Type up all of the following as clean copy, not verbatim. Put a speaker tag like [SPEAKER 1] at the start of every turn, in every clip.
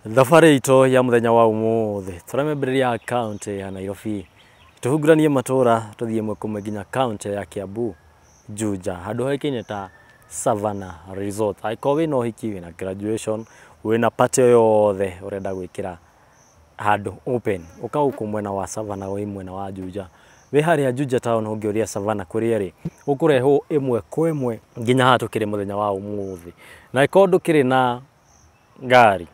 [SPEAKER 1] Thabarĩ itũ ya mũthenya wa ũmũthĩ tũramĩambĩrĩria kaũntĩ ya Nairobi, tũhunguranie matũra tũthiĩ ĩmwe kwa ĩmwe nginya kaũntĩ ya Kiambu, Juja, handũ hoĩkaine ta Savannah Resort. Angĩkorwo wĩna ũhiki, wĩna graduation, wĩna party o yothe ũrenda gwĩkĩra handũ open, ũka gũkũ mwena wa Savannah wĩ mwena wa Juja. Wĩ harĩa Juja town ũngĩũria Savannah kũrĩa ĩrĩ, ũkũrehwo ĩmwe kwa ĩmwe nginya haha tũkĩrĩ mũthenya wa ũmũthĩ. Na angĩkorwo ndũkĩrĩ na ngari,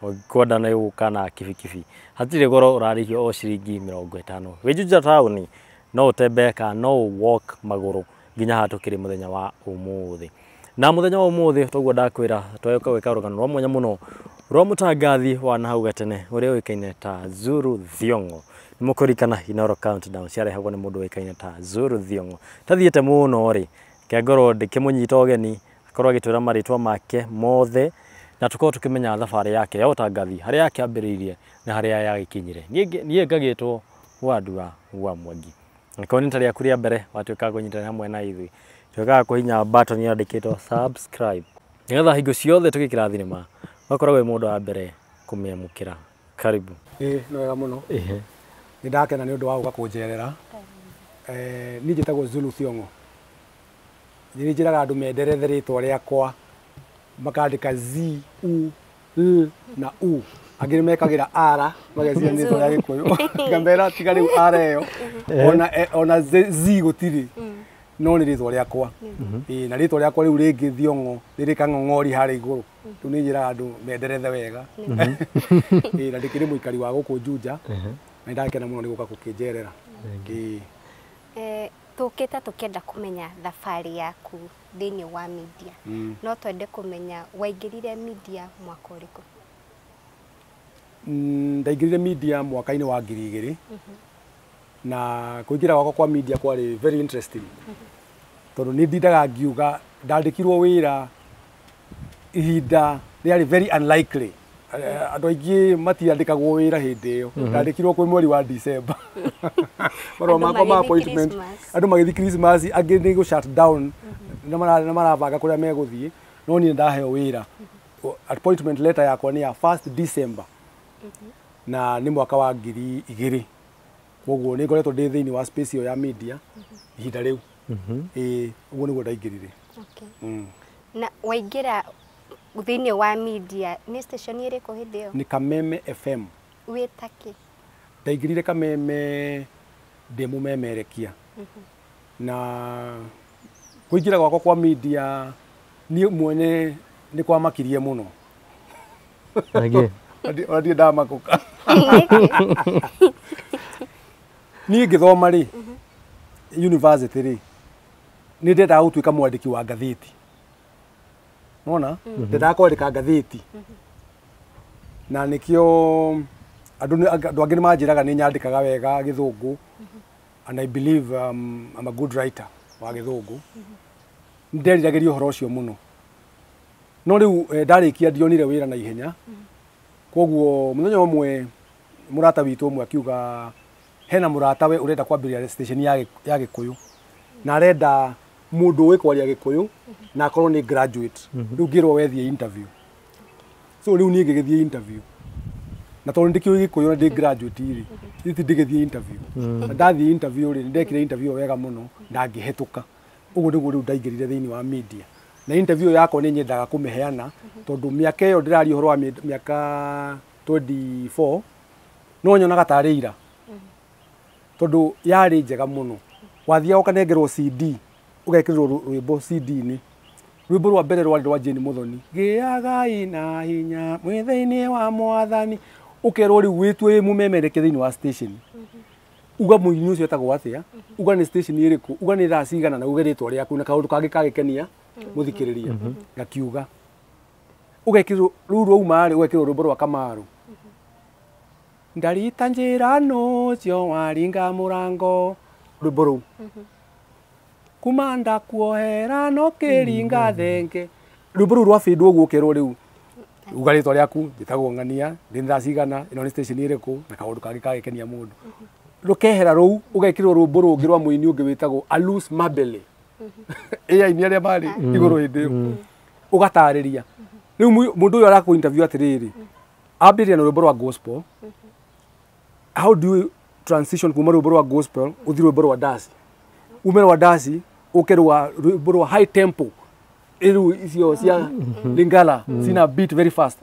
[SPEAKER 1] ũngĩkwenda nĩ gũka na kibikibi, hatirĩ goro ũrarĩhio o ciringi 50. Wĩ Juja town no ũtembee kana no ũ walk magũrũ nginya haha tũkĩrĩ mũthenya wa ũmũthĩ. Na mũthenya wa ũmũthĩ toguo ndakwĩra twagĩũka gwĩka rũgano rwa mwanya mũno rwa mũtangathi wa nahau gatene ũrĩa ũĩkaine ta Zulu Thiong'o. Nĩ mũkũririkana Inooro Countdown ciarehagwo nĩ mũndũ ũĩkaine ta Zulu Thiong'o. Tathiĩte mũno rĩ, reke ngorwo ndĩkĩmũnyita ũgeni akorwo agĩtwĩra marĩtwa make mothe na tũkorwo tũkĩmenya thabarĩ yake ya ũtangathi harĩa yakĩambĩrĩirie na harĩa yagĩkinyire. Niĩ ngagĩtwo Wandua wa Mwangi. Angĩkorwo nĩ rita rĩaku rĩa mbere watuĩka kũnyitanĩra hamwe na ithuĩ, tuĩkaga kũhihinya button yandĩkĩtwo subscribe nĩgetha hingo ciothe tũgĩkĩra thinema ũgakorwo wĩ mũndũ wa mbere kũmĩamũkĩra. Karibu.
[SPEAKER 2] Ĩĩ nĩ wega mũno. Nĩ ndakena nĩ ũndũ wa gũka kũnjerera. Niĩ njĩtagwo Zulu Thiong'o. Nĩ njĩraga andũ menderethe rĩtwa rĩakwa makandĩka Z U L na U. Angĩ nĩ mekagĩra R mageciria nĩ rĩtwa rĩa Gĩkũyũ. Ngamera tiga rĩu R ĩyo ona Z gũtirĩ. No nĩ rĩtwa rĩakwa. Ĩĩ na rĩtwa rĩakwa rĩu rĩngĩ Thiong'o rĩrĩ kang'ong'ori harĩa igũrũ. Rĩu nĩ njĩraga andũ menderethe wega. Ĩĩ na ndĩkĩrĩ mũikari wa gũkũ Juja. Na nĩndakena mũno nĩ gũka gũkĩnjerera. Ĩĩ.
[SPEAKER 3] Tũkĩte tũkĩenda kũmenya thabarĩ yaku thĩinĩ wa media. No twende kũmenya waingĩrire media mwaka ũrĩkũ?
[SPEAKER 2] Ndaingĩrire media mwaka-inĩ wa 2000. Na kũingĩra gwakwa kwa media kwarĩ very interesting. Tondũ nĩ ndindaga ngiuga ndandĩkirwo wĩra ihinda rĩarĩ very unlikely. Andũ aingĩ matiandĩkagwo wĩra hĩndĩ ĩyo. Ndandĩkirwo kwĩ mweri wa December. Marũa makwa ma appointment. Andũ magĩthiĩ Christmas, angĩ nĩ gũ shut down na marabanga kũrĩa megũthiĩ, no niĩ ndaheo wĩra. Appointment letter yakwa nĩ ya 1st December. Na nĩ mwaka wa 2000. Koguo nĩ ngoretwo ndĩ thĩinĩ wa space ĩyo ya media ihinda rĩu. Ĩĩ, ũguo nĩguo ndaingĩrire.
[SPEAKER 3] Na waingĩra thĩinĩ wa media nĩ station ĩrĩkũ hĩndĩ ĩyo?
[SPEAKER 2] Nĩ Kameme FM.
[SPEAKER 3] Wĩta kĩ?
[SPEAKER 2] Ndaingĩrire Kameme ndĩ mũmemerekia. Na kũingĩra gwakwa kwa media niĩ mwene nĩ kwamakirie mũno. Ona ndirĩ ndamakũka. Niĩ ngĩthoma rĩ, university rĩ, nĩ ndendaga gũtuĩka mwandĩki wa ngathĩti. Nona? Ndendaga kwandĩka ngathĩti. Na nĩkĩo andũ angĩ nĩ manjĩraga nĩ nyandĩkaga wega Gĩthũngũ. And I believe I'm a good writer wa Gĩthũngũ. Nĩ nderiragĩria ũhoro ũcio mũno. No rĩu ndarĩkia ndionire wĩra na ihenya. Koguo mũthenya ũmwe mũrata witũ ũmwe akiuga hena mũratawe ũrenda kwambĩrĩria station ya Gĩkũyũ. Na arenda mũndũ ũĩ kwaria Gĩkũyũ na akorwo nĩ graduate. Rĩu ngĩrwo wethiĩ interview. So rĩu niĩ ngĩgĩthiĩ interview. Na tondũ ndikĩũĩ Gĩkũyũ na ndĩ graduate rĩ, niĩ ndĩgĩthiĩ interview. Na ndathiĩ interview rĩ, ndekire interview wega mũno na ngĩhetũka. Ũguo nĩguo rĩu ndaingĩrire thĩinĩ wa media. Na interview yakwa nĩ nyendaga kũmĩheana tondũ mĩaka ĩyo ndĩraria ũhoro wa mĩaka 24 no nyonaga tarĩ ira. Tondũ yarĩ njega mũno. Wathiaga ũkanengerwo CD, ũgekĩrĩrwo rwĩmbo CD-inĩ. Rwĩmbo rwa mbere rwarĩ rwa Jane Muthoni. Gĩagai na hinya mwĩ thĩinĩ wa Mwathani. Ũkerwo rĩu wĩtue wĩ mũmemereke thĩinĩ wa station. Uga mũini ũcio etagwo atĩa, uga nĩ station ĩrĩkũ, uga nĩ thaa cigana na uge rĩtwa rĩaku na kaũndũ kangĩ kagĩkenia mũthikĩrĩria. Gakiuga. Ũgekĩrwo rũu rwauma rĩ, ũgekĩrwo rwĩmbo rwa Kamaru. Ndarita njĩra nũcio waringa mũrango. Rwĩmbo rũu. Kuma ndakuohera no kĩringa thenge. Rwĩmbo rũu rwabindwo ũguo ũkerwo rĩu uga rĩtwa rĩaku, njĩtagwo ng'ania, ndĩ thaa cigana, ĩno nĩ station ĩrĩkũ na kaũndũ kangĩ kagĩkenia mũndũ. Rũkehera rũu ũgekĩrwo rwĩmbo rũngĩ rwa mũini ũngĩ wĩtagwo Alus Mabele. AI nĩ arĩa marĩ igũrũ hĩndĩ ĩyo. Ũgatarĩria. Rĩu mũndũ ũyũ arakũ interview atĩrĩrĩ, Ambĩrĩria na rwĩmbo rwa gospel. How do you transition kuma rwĩmbo rwa gospel ũthiĩ rwĩmbo rwa dance, ume rwa dance ũke rwa rwĩmbo rwa high tempo, rĩu icio cia Lingala cina beat very fast.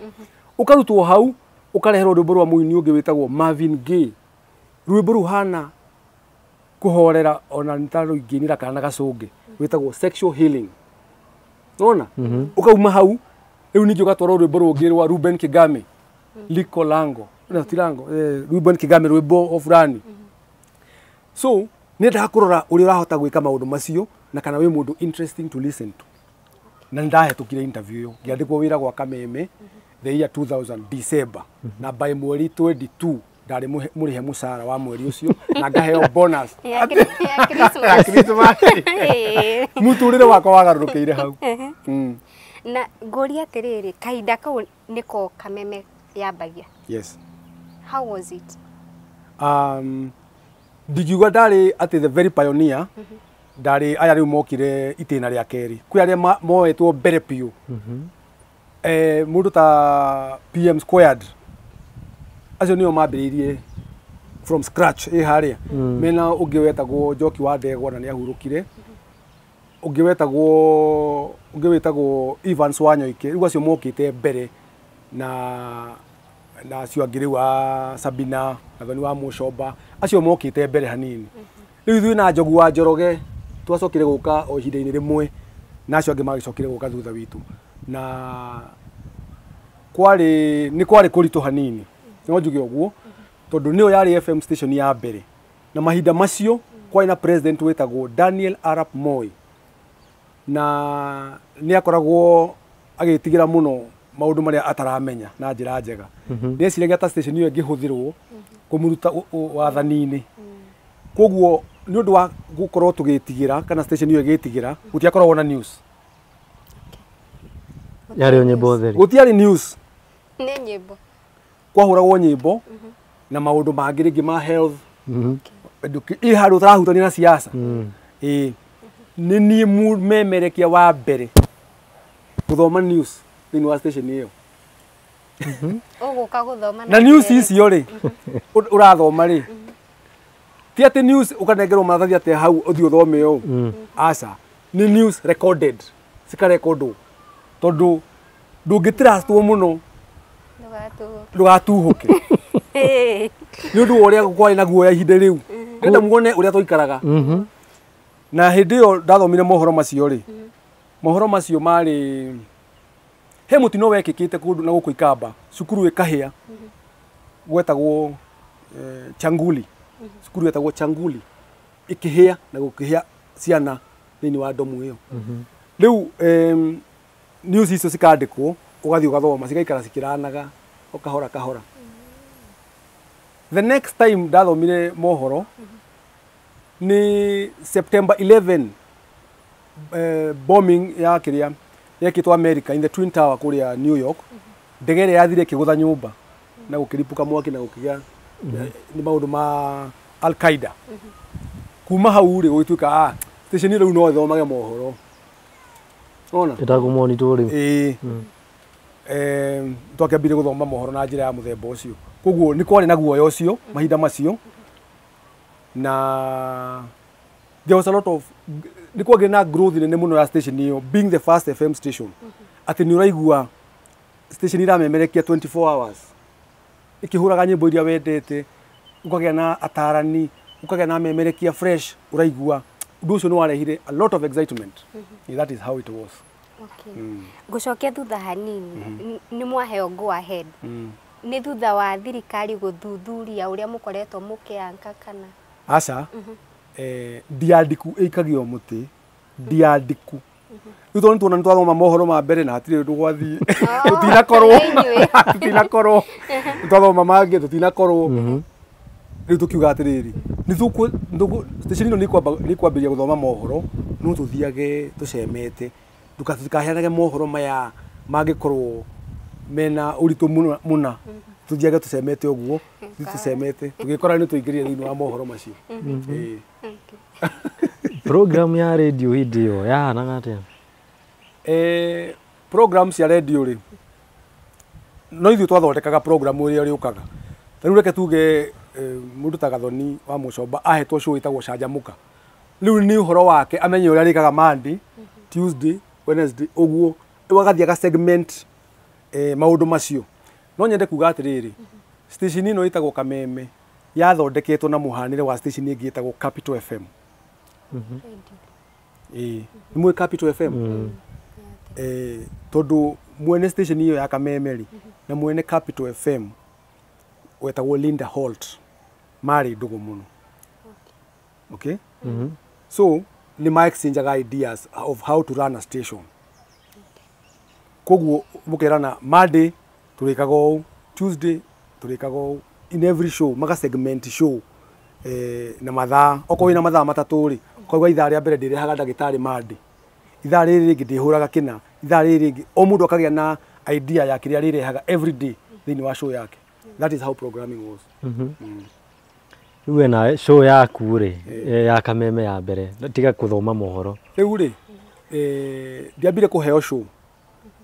[SPEAKER 2] Ũkarutwo hau ũkareherwo rwĩmbo rwa mũini ũngĩ wĩtagwo Marvin Gaye, rwĩmbo ruhana kũhorera ona nĩ ta rũingĩnĩra kana gacũngĩ, wĩtagwo Sexual Healing. Nona ũkauma hau rĩu ningĩ ũgatwarwo rwĩmbo rũngĩ rwa Ruben Kigame, Liko Lango na Tilango, Ruben Kigame rwĩmbo o fulani. So nĩendaga kũrora ũrĩa ũrahota gwĩka maũndũ macio na kana wĩ mũndũ interesting to listen to. Na nĩndahĩtũkire interview ĩyo, ngĩandĩkwo wĩra gwa Kameme the year 2000 December, na by mweri 22 ndarĩ mũrĩhe mũcara wa mweri ũcio na ngaheo bonus
[SPEAKER 3] Ya Christmas.
[SPEAKER 2] Christmas. Mũtũrĩre wakwa wagarũrũkĩire hau.
[SPEAKER 3] Na ngũria atĩrĩrĩ, kahinda kau nĩko Kameme yambagia?
[SPEAKER 2] Yes.
[SPEAKER 3] How was it?
[SPEAKER 2] Ndingiuga ndarĩ atĩ the very pioneer, ndarĩ aya rĩu mokire itĩna rĩa kerĩ, kwĩ arĩa moetwo mbere biũ. Mũndũ ta PM Squared, acio nĩo mambĩrĩirie from scratch ĩ harĩa. Mena ũngĩ wetagwo Njoki wa Ndegwa na nĩahurũkire, ũngĩ wĩtagwo Evans Wanyoike, rĩu acio mokĩte mbere na acio angĩ rĩu a Sabina na Thoni wa Mũcomba, acio mokĩte mbere hanini. Rĩu ithuĩ na Njogu wa Njoroge twacokire gũka o ihinda-inĩ rĩmwe na acio angĩ magĩcokire gũka thutha witũ, na kwarĩ nĩ kwarĩ kũritũ hanini, no njuge ũguo, tondũ nĩyo yarĩ FM station ya mbere, na mahinda macio kwarĩ na president wĩtagwo Daniel Arap Moi, na nĩ akoragwo agĩtigĩra mũno maũndũ marĩa ataramenya na njĩra njega. Nĩeciragia ta station ĩyo ĩngĩhũthĩrwo kũmũruta wathani-inĩ. Koguo nĩ ũndũ wa gũkorwo tũgĩtigĩra kana station ĩyo ĩgĩtigĩra, gũtiakoragwo na news.
[SPEAKER 1] Yarĩ nyĩmbo theri.
[SPEAKER 2] Gũtiarĩ news.
[SPEAKER 3] Nĩ nyĩmbo.
[SPEAKER 2] Kwahũragwo nyĩmbo na maũndũ mangĩ rĩngĩ ma health. Ĩ handũ ũtarahutania na siasa. Ĩ nĩ niĩ mũmemerekia wa mbere gũthoma news thĩinĩ wa station ĩyo.
[SPEAKER 3] Ũgũka gũthoma
[SPEAKER 2] na news icio rĩ ũrathoma rĩ, ti atĩ news ũkanengerwo maratathi atĩ hau ũthiĩ ũthome ũũ. Aca, nĩ news recorded, cikarekondwo, tondũ ndũngĩtrustwo mũno ndũgatuhũke nĩ ũndũ wa ũrĩa kwarĩ na guoya ihinda rĩu. Ndĩrenda muone ũrĩa twaikaraga. Na hĩndĩ ĩyo ndathomire mohoro macio rĩ, mohoro macio marĩ he mũtino wekĩkĩte kũndũ na gũkũ Ikamba, cukuru ĩkahĩa gwetagwo Changuli, cukuru yetagwo Changuli ĩkĩhĩa na gũkĩhĩa ciana thĩinĩ wa ndomu ĩyo. Rĩu news icio cikandĩkwo, ũgathiĩ ũgathoma, cigaikara cikĩranaga o kahora kahora. The next time ndathomire mohoro nĩ September 11, bombing ya kĩrĩa yekĩtwo America in the Twin Tower kũrĩa New York. Ndege ĩrĩa yathire ĩkĩgũtha nyũmba na gũkĩripũka mwaki na gũkĩgĩa nĩ maũndũ ma Al-Qaeda. Kuma hau rĩ gũgĩtuĩka station rĩu no ĩthomage mohoro. Ona
[SPEAKER 1] ĩtagwo monitor rĩu.
[SPEAKER 2] Ĩĩ. Twakĩambire gũthoma mohoro na njĩra ya mũthemba ũcio. Koguo nĩ kwarĩ na guoya ũcio mahinda macio, na there was a lot of nĩ kwagĩire na growth nene mũno ya station ĩyo, being the first FM station. Atĩ nĩ ũraigua station iramemerekia 24 hours ĩkĩhũraga nyĩmbo iria wendete, ũkagĩa na atarani, ũkagĩa na memerekia fresh, ũraigua ũndũ ũcio nĩ warehire a lot of excitement. That is how it was.
[SPEAKER 3] Okay. Ngũcokia thutha hanini, nĩ mwaheo go ahead. Nĩ thutha wa thirikari gũthuthuria ũrĩa mũkoretwo mũkĩanka kana?
[SPEAKER 2] Aca, ndiandiku ĩikagio mũtĩ, ndiandiku. Rĩu tondũ nĩtuona nĩtwathoma mohoro ma mbere na hatirĩ ũndũ gwathiĩ, tũtinakorwo, tũtinakorwo, nĩtwathoma mangĩ tũtinakorwo. Rĩu tũkiuga atĩrĩrĩ, station ĩno nĩkwambĩrĩria gũthoma mohoro, no tũthiage tũcemete, tũtikaheanage mohoro maya mangĩkorwo mena ũritũ mũna, tũthiage tũcemete ũguo, tũcemete, tũgĩkora nĩ tũingĩrire thĩinĩ wa mohoro macio.
[SPEAKER 1] Program ya radio hĩndĩ ĩyo yahanaga atĩa?
[SPEAKER 2] Program cia radio rĩ, No ithuĩ twathondekaga program ĩrĩa ĩrĩũkaga. Ta rĩu reke tuge mũndũ ta Gathoni wa Mũcomba ahetwo show ĩtagwo Canjamũka. Rĩu nĩ ũhoro wake amenye ũrĩa arĩkaga Monday, Tuesday, Wednesday ũguo, rĩu agathiĩ aga segment maũndũ macio. No nyende kuga atĩrĩrĩ, station ĩno ĩtagwo Kameme yathondeketwo na mũhanĩre wa station ĩngĩ ĩtagwo Capital FM. Ĩĩ, nĩ mũĩ Capital FM? Tondũ mwene station ĩyo ya Kameme rĩ na mwene Capital FM wetagwo Linda Holt marĩ ndũgũ mũno. Okay? So nĩ ma exchangeaga ideas of how to run a station. Koguo mũkerana Monday tũrĩkaga ũũ, Tuesday tũrĩkaga ũũ, in every show maga segment show na mathaa, okorwo wĩna mathaa matatũ rĩ, ũkauga ithaa rĩa mbere ndĩrehaga ndagĩtarĩ Monday, ithaa rĩrĩ rĩngĩ ndĩhũraga kĩna, ithaa rĩrĩ rĩngĩ, o mũndũ akagĩa na idea ya kĩrĩa arĩrehaga every day thĩinĩ wa show yake. That is how programming was.
[SPEAKER 1] Rĩu we nawe show yaku rĩ ya Kameme ya mbere, tiga kũthoma mohoro.
[SPEAKER 2] Rĩu rĩ, ndiambire kũheo show,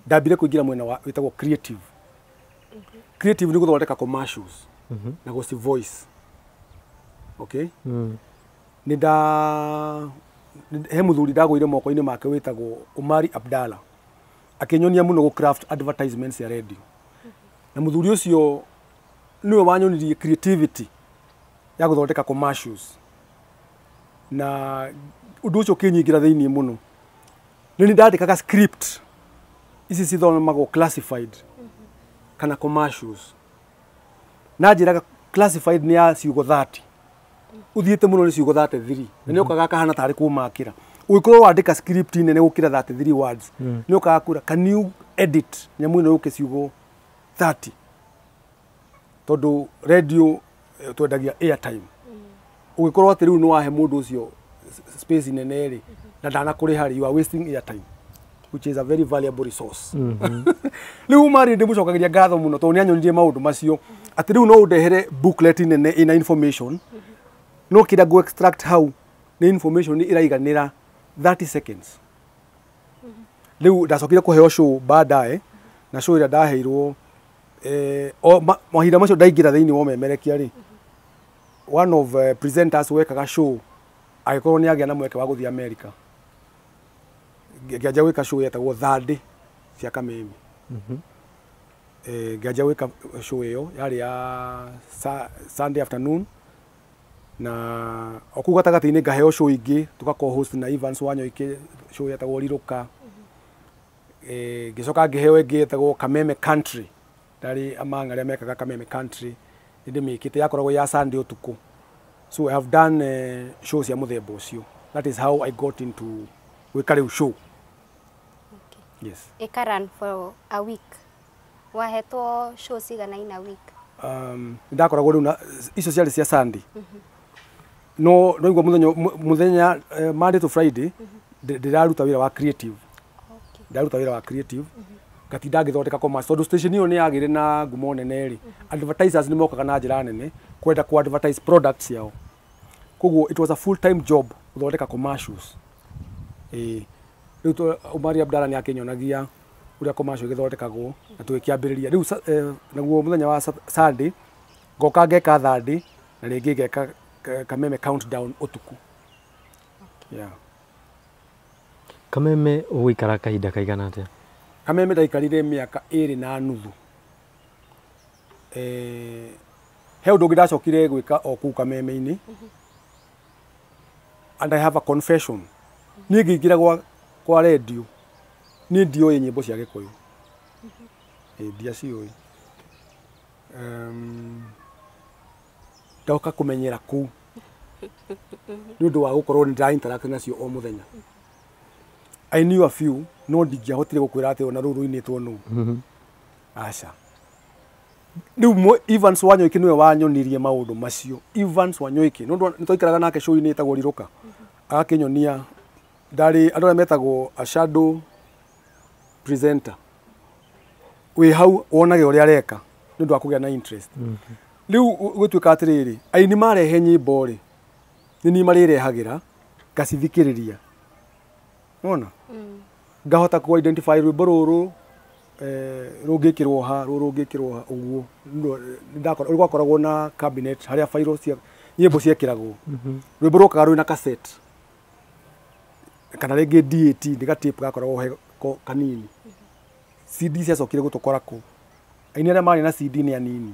[SPEAKER 2] ndambire kũingĩra mwena wa wĩtagwo creative. Creative nĩ gũthondeka commercials na gũci voice. Okay? Nĩ nda he mũthuri ndagũire moko-inĩ make wĩtagwo Omari Abdalla, akĩnyonia mũno gũ craft advertisements ya radio. Na mũthuri ũcio nĩwe wanyonirie creativity ya gũthondeka commercials, na ũndũ ũcio ũkĩnyingĩra thĩinĩ mũno. Nĩ nĩ ndandĩkaga script ici cithomagwo classified kana commercials, na njĩraga classified nĩ ya ciugo 30, ũthiĩte mũno nĩ ciugo 33, na nĩ ũkaga kahana tarĩ kũmakĩra. Ũngĩkorwo wandĩka script nene gũkĩra 33 words, nĩ ũkaga kura can you edit nyamũ ĩno yũke ciugo 30, tondũ radio twendagia airtime. Ũngĩkorwo atĩ rĩu nĩ wahe mũndũ ũcio space nene rĩ, na ndanakũrĩha rĩ, you are wasting airtime, which is a very valuable resource. Rĩu Mari ndĩmũcokagĩria ngatho mũno tondũ nĩ anyonirie maũndũ macio, atĩ rĩu no ũndehere booklet nene ĩna information, no kĩrĩa ngũ extract hau nĩ information ĩraiganĩra 30 seconds. Rĩu ndacokire kũheo show baadaye, na show ĩrĩa ndaheirwo mahinda macio ndaingĩra thĩinĩ wa ũmemerekia rĩ, one of presenters wekaga show agĩkorwo nĩ agĩa na mweke wa gũthiĩ America. Ngĩanjia gwĩka show yetagwo Thursday cia Kameme. Ngĩanjia gwĩka show ĩyo yarĩ ya Sunday afternoon, na o kũu gatagatĩ-inĩ ngaheo show ingĩ tũga co-host na Evans Wanyoike, show yetagwo Rirũka. Ngĩcoka ngĩheo ĩngĩ yetagwo Kameme Country, ndarĩ among arĩa mekaga Kameme Country, nĩ ndĩmĩkĩte, yakoragwo ya Sunday ũtukũ. So I have done show cia mũthemba ũcio. That is how I got into gwĩka rĩu show. Yes.
[SPEAKER 3] Ĩka run for a week. Wahetwo show cigana in a week?
[SPEAKER 2] Ndakoragwo rĩu na icio ciarĩ cia Sunday. No no igua mũthenya mũthenya Monday to Friday ndĩraruta wĩra wa creative. Ndaruta wĩra wa creative, ngatinda ngĩthondeka commerce, tondũ station ĩyo nĩ yagĩire na ngumo nene rĩ, advertisers nĩ mokaga na njĩra nene kwenda ku advertise products ciao. Koguo it was a full time job gũthondeka commercials. Rĩu Omari Abdalla nĩ akĩnyonagia ũrĩa commercial ĩgĩthondekagwo, na tũgĩkĩambĩrĩria rĩu naguo mũthenya wa Sunday ngoka ngeka Thursday, na rĩngĩ ngeka Kameme countdown ũtukũ. Yeah.
[SPEAKER 1] Kameme ũgũikara kahinda kaigana atĩa?
[SPEAKER 2] Kameme ndaikarire mĩaka 2.5. He ũndũ ũngĩ ndacokire gwĩka o kũu Kameme-inĩ. And I have a confession. Niĩ ngĩingĩra kwa radio, niĩ ndioĩ nyĩmbo cia Gĩkũyũ. Ndiaciũĩ. Ndoka kũmenyera kũu nĩ ũndũ wa gũkorwo nĩ ndĩra interact nacio o mũthenya. I knew a few, no ndingĩahotire gũkwĩra atĩ ona rũu rũinĩtwo nũ. Aca. Rĩu Evans Wanyoike nĩwe wanyonirie maũndũ macio. Evans Wanyoike, nĩ ũndũ nĩ twaikaraga nake show-inĩ ĩtagwo Rirũka. Agakĩnyonia ndarĩ andũ arĩa metagwo a shadow presenter. Wĩ hau wonage ũrĩa areka nĩ ũndũ wa kũgĩa na interest. Rĩu gũtuĩka atĩrĩrĩ, aini marehe nyĩmbo rĩ, nĩ niĩ marĩrehagĩra ngacithikĩrĩria. Wona? Ngahota ku identify rwĩmbo rũrũ Rũngĩkĩrwo ha rũngĩkĩrwo ha ũguo rwakoragwo na cabinet harĩa fairo cia nyĩmbo ciekĩragwo. Rwĩmbo rwokaga rwĩna cassette kana rĩngĩ DAT nĩ ga tape gakoragwo he kanini. CD ciacokire gũtũkora kũ aini arĩa marĩ na CD nĩ anini.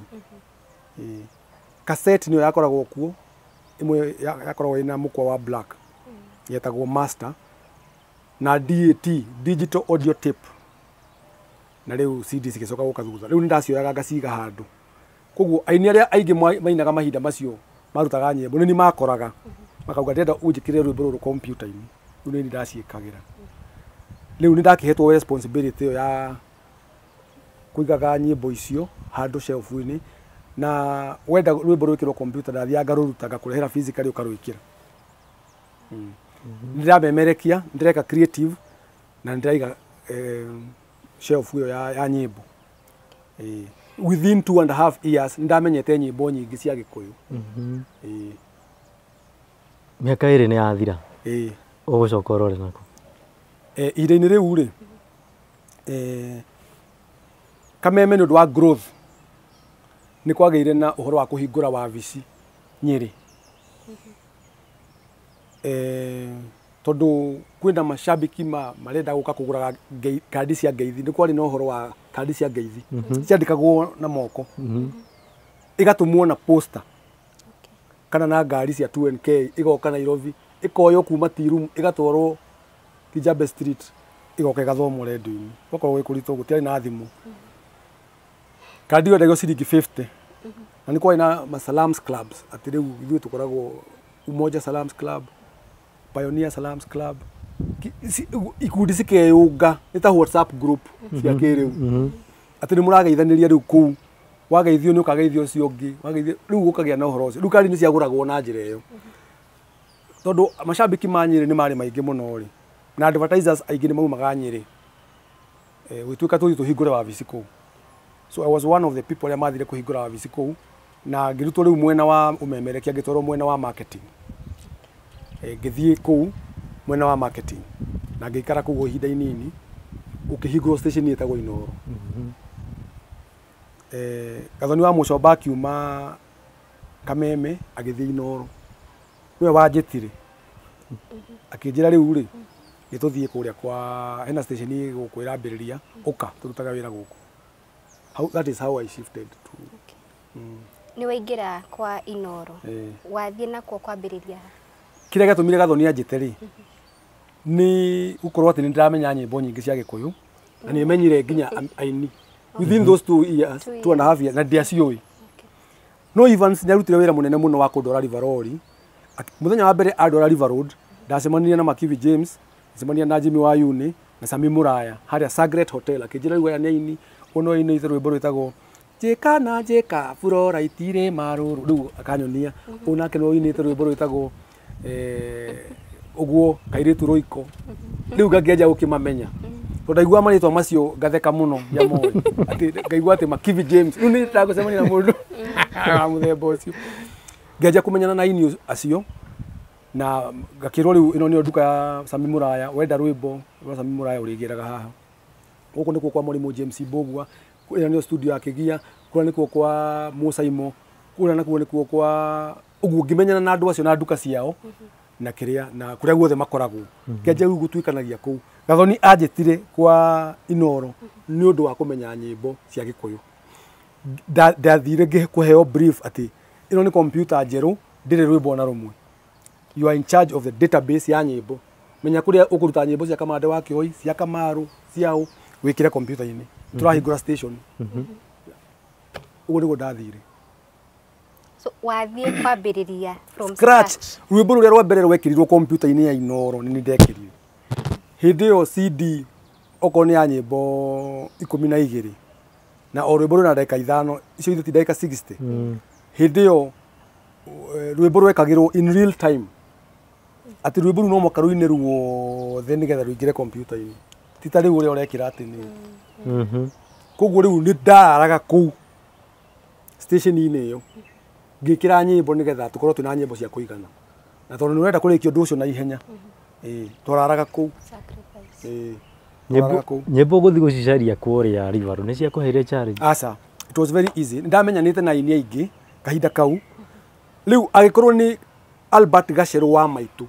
[SPEAKER 2] Cassette nĩyo yakoragwo kuo ĩmwe yakoragwo ĩna mũkwa wa black yetagwo master na DAT digital audio tape na rĩu CD cigĩcoka gũka thutha. Rĩu nĩndacioyaga ngaciga handũ. Koguo aini arĩa aingĩ mainaga mahinda macio marutaga nyĩmbo nĩ makoraga makauga ndĩrenda ũnjĩkĩre rwĩmbo rũrũ kompiuta-inĩ. Rĩu nĩ ndaciĩkagĩra. Rĩu nĩ ndakĩhetwo responsibility ĩyo ya kũigaga nyĩmbo icio handũ shelf-inĩ na wenda rwĩmbo rwĩkĩrwo kompiuta ndathiaga ngarũruta ngakũrehera physically ũkarwĩkĩra. Nĩndĩramemerekia, nĩndĩreka creative na nĩndĩraiga shelf ĩyo ya nyĩmbo. Within 2.5 years nĩndamenyete nyĩmbo nyingĩ cia Gĩkũyũ.
[SPEAKER 1] Mĩaka ĩrĩ nĩ yathira. Ũgũcoka ũrore nako.
[SPEAKER 2] Ihinda-inĩ rĩu rĩ, Kameme nĩ ũndũ wa growth nĩ kwagĩire na ũhoro wa kũhingũra wabici Nyĩrĩ. Tondũ kwĩna mashabiki marenda gũka kũgũraga kandi cia ngeithi. Nĩ kwarĩ na ũhoro wa kandi cia ngeithi ciandĩkagwo na moko igatũmwo na poster kana na ngari cia 2NK igoka Nairobi ikoywo kuma tea room igatwarwo Kijabe Street igoka igathomwo redio-inĩ. Gwakoragwo gwĩ kũritũ gũtiarĩ na thimũ. Kandi ĩyo yendagio ciringi 50 na nĩ kwarĩ na ma Salams Clubs atĩ rĩu ithuĩ tũkoragwo Umoja Salams Club, Pioneer Salams Club, ikundi cikeyũnga nĩ ta WhatsApp group cia kĩrĩu atĩ nĩ mũrageithanĩria rĩu kũu wageithio nĩ ũkageithio ũcio ũngĩ wageithio rĩu gũkagĩa na ũhoro ũcio. Rĩu kandi nĩ ciagũragwo na njĩra ĩyo tondũ mashabiki ma Nyĩrĩ nĩ marĩ maingĩ mũno rĩ na advertisers aingĩ nĩ maumaga Nyĩrĩ. Gũgĩtuĩka tũthiĩ tũhingũre wabici kũu. So I was one of the people arĩa mathire kũhingũra wabici kũu na ngĩrutwo rĩu mwena wa ũmemerekia ngĩtwarwo mwena wa marketing. Ngĩthiĩ kũu mwena wa marketing na ngĩikara kũu ihinda inini ũkĩhingũrwo station ĩtagwo Inooro. Gathoni wa Mũcomba akiuma Kameme agĩthiĩ Inooro. Nĩwe wanjĩtire akĩnjĩra rĩu rĩ nĩ tũthiĩ kũrĩa kwa hena station gũkũ ĩrambĩrĩria ũka tũrutaga wĩra gũkũ. That is how I shifted to.
[SPEAKER 3] Nĩ waingĩra kwa Inooro. Wathiĩ nakuo kwambĩrĩria?
[SPEAKER 2] Kĩrĩa gĩatũmire Gathoni anjĩte rĩ nĩ gũkorwo atĩ nĩ ndĩramenya nyĩmbo nyingĩ cia Gĩkũyũ na nĩ menyire nginya aini within those 2 years, 2.5 years na ndiaciũĩ. No Evans nĩ arutire wĩra mũnene mũno wa kũndwara River Road. Mũthenya wa mbere andwara River Road ndacemanirie na Makivi James, ndacemania na Jimmy Wayuni na Sami Muraya harĩa Sagret Hotel akĩnjĩra rĩu aya nĩ aini ũno ainĩte rwĩmbo rwĩtagwo Njĩka na njĩka burora itirĩ marũrũ. Rĩu akanyonia ũyũ nake nĩwe ũinĩte rwĩmbo rwĩtagwo ũguo kairĩtu rũiko. Rĩu ngakĩanjia gũkĩmamenya tondũ ndaigua marĩtwa macio ngatheka mũno ndiamoĩ atĩ ngaigua atĩ Makivi James rĩu nĩ ndagũcemania na mũndũ wa mũthemba ũcio. Ngĩanjia kũmenyana na aini acio na ngakĩrwo rĩu ĩno nĩyo nduka ya Sami Muraya wenda rwĩmbo rwa Sami Muraya ũrĩgĩraga haha. Gũkũ nĩkuo kwa Mũrimũ James Mbũgua, ĩno nĩyo studio ya Kĩgia, kũrĩa nĩkuo kwa Mũcaimo, kũrĩa nakuo nĩkuo kwa ũguo ngĩmenyana na andũ acio na nduka ciao na kĩrĩa na kũrĩa guothe makoragwo. Ngĩanjia rĩu gũtuĩkanagia kũu. Gathoni anjĩtire kwa Inooro nĩ ũndũ wa kũmenya nyĩmbo cia Gĩkũyũ. Ndathire kũheo brief atĩ ĩno nĩ kompiuta njerũ ndĩrĩ rwĩmbo ona rũmwe. You are in charge of the database ya nyĩmbo. Menya kũrĩa ũkũruta nyĩmbo cia Kamande wa Kĩoi, cia Kamaru, cia ũ wĩkĩre kompiuta-inĩ. Tũrahingũra station. Ũguo nĩguo ndathire.
[SPEAKER 3] So wathiĩ kwambĩrĩria from
[SPEAKER 2] scratch. Rwĩmbo rũrĩa rwa mbere rwekĩrirwo kompiuta-inĩ ya Inooro nĩ ndekĩrire. Hĩndĩ ĩyo CD okorwo nĩ ya nyĩmbo 12 na o rwĩmbo rwĩna ndagĩka 5 icio ithuĩ ti ndagĩka 60. Hĩndĩ ĩyo rwĩmbo rwekagĩrwo in real time atĩ rwĩmbo rũu no mũhaka rũine ruothe nĩgetha rũingĩre kompiuta-inĩ ti ta rĩu ũrĩa ũrekĩra atĩ nĩ koguo rĩu nĩ ndararaga kũu station-inĩ ĩyo ngĩkĩra nyĩmbo nĩgetha tũkorwo twĩna nyĩmbo cia kũigana na tondũ nĩ ũrenda kũrĩkia ũndũ ũcio na ihenya twararaga kũu.
[SPEAKER 1] Nyĩmbo gũthiĩ gũcicaria kũrĩa Riverũ nĩ ciakũheire challenge?
[SPEAKER 2] Aca, it was very easy. Ndamenyanĩte na aini aingĩ kahinda kau. Rĩu angĩkorwo nĩ Albert Gacerũ wa maitũ,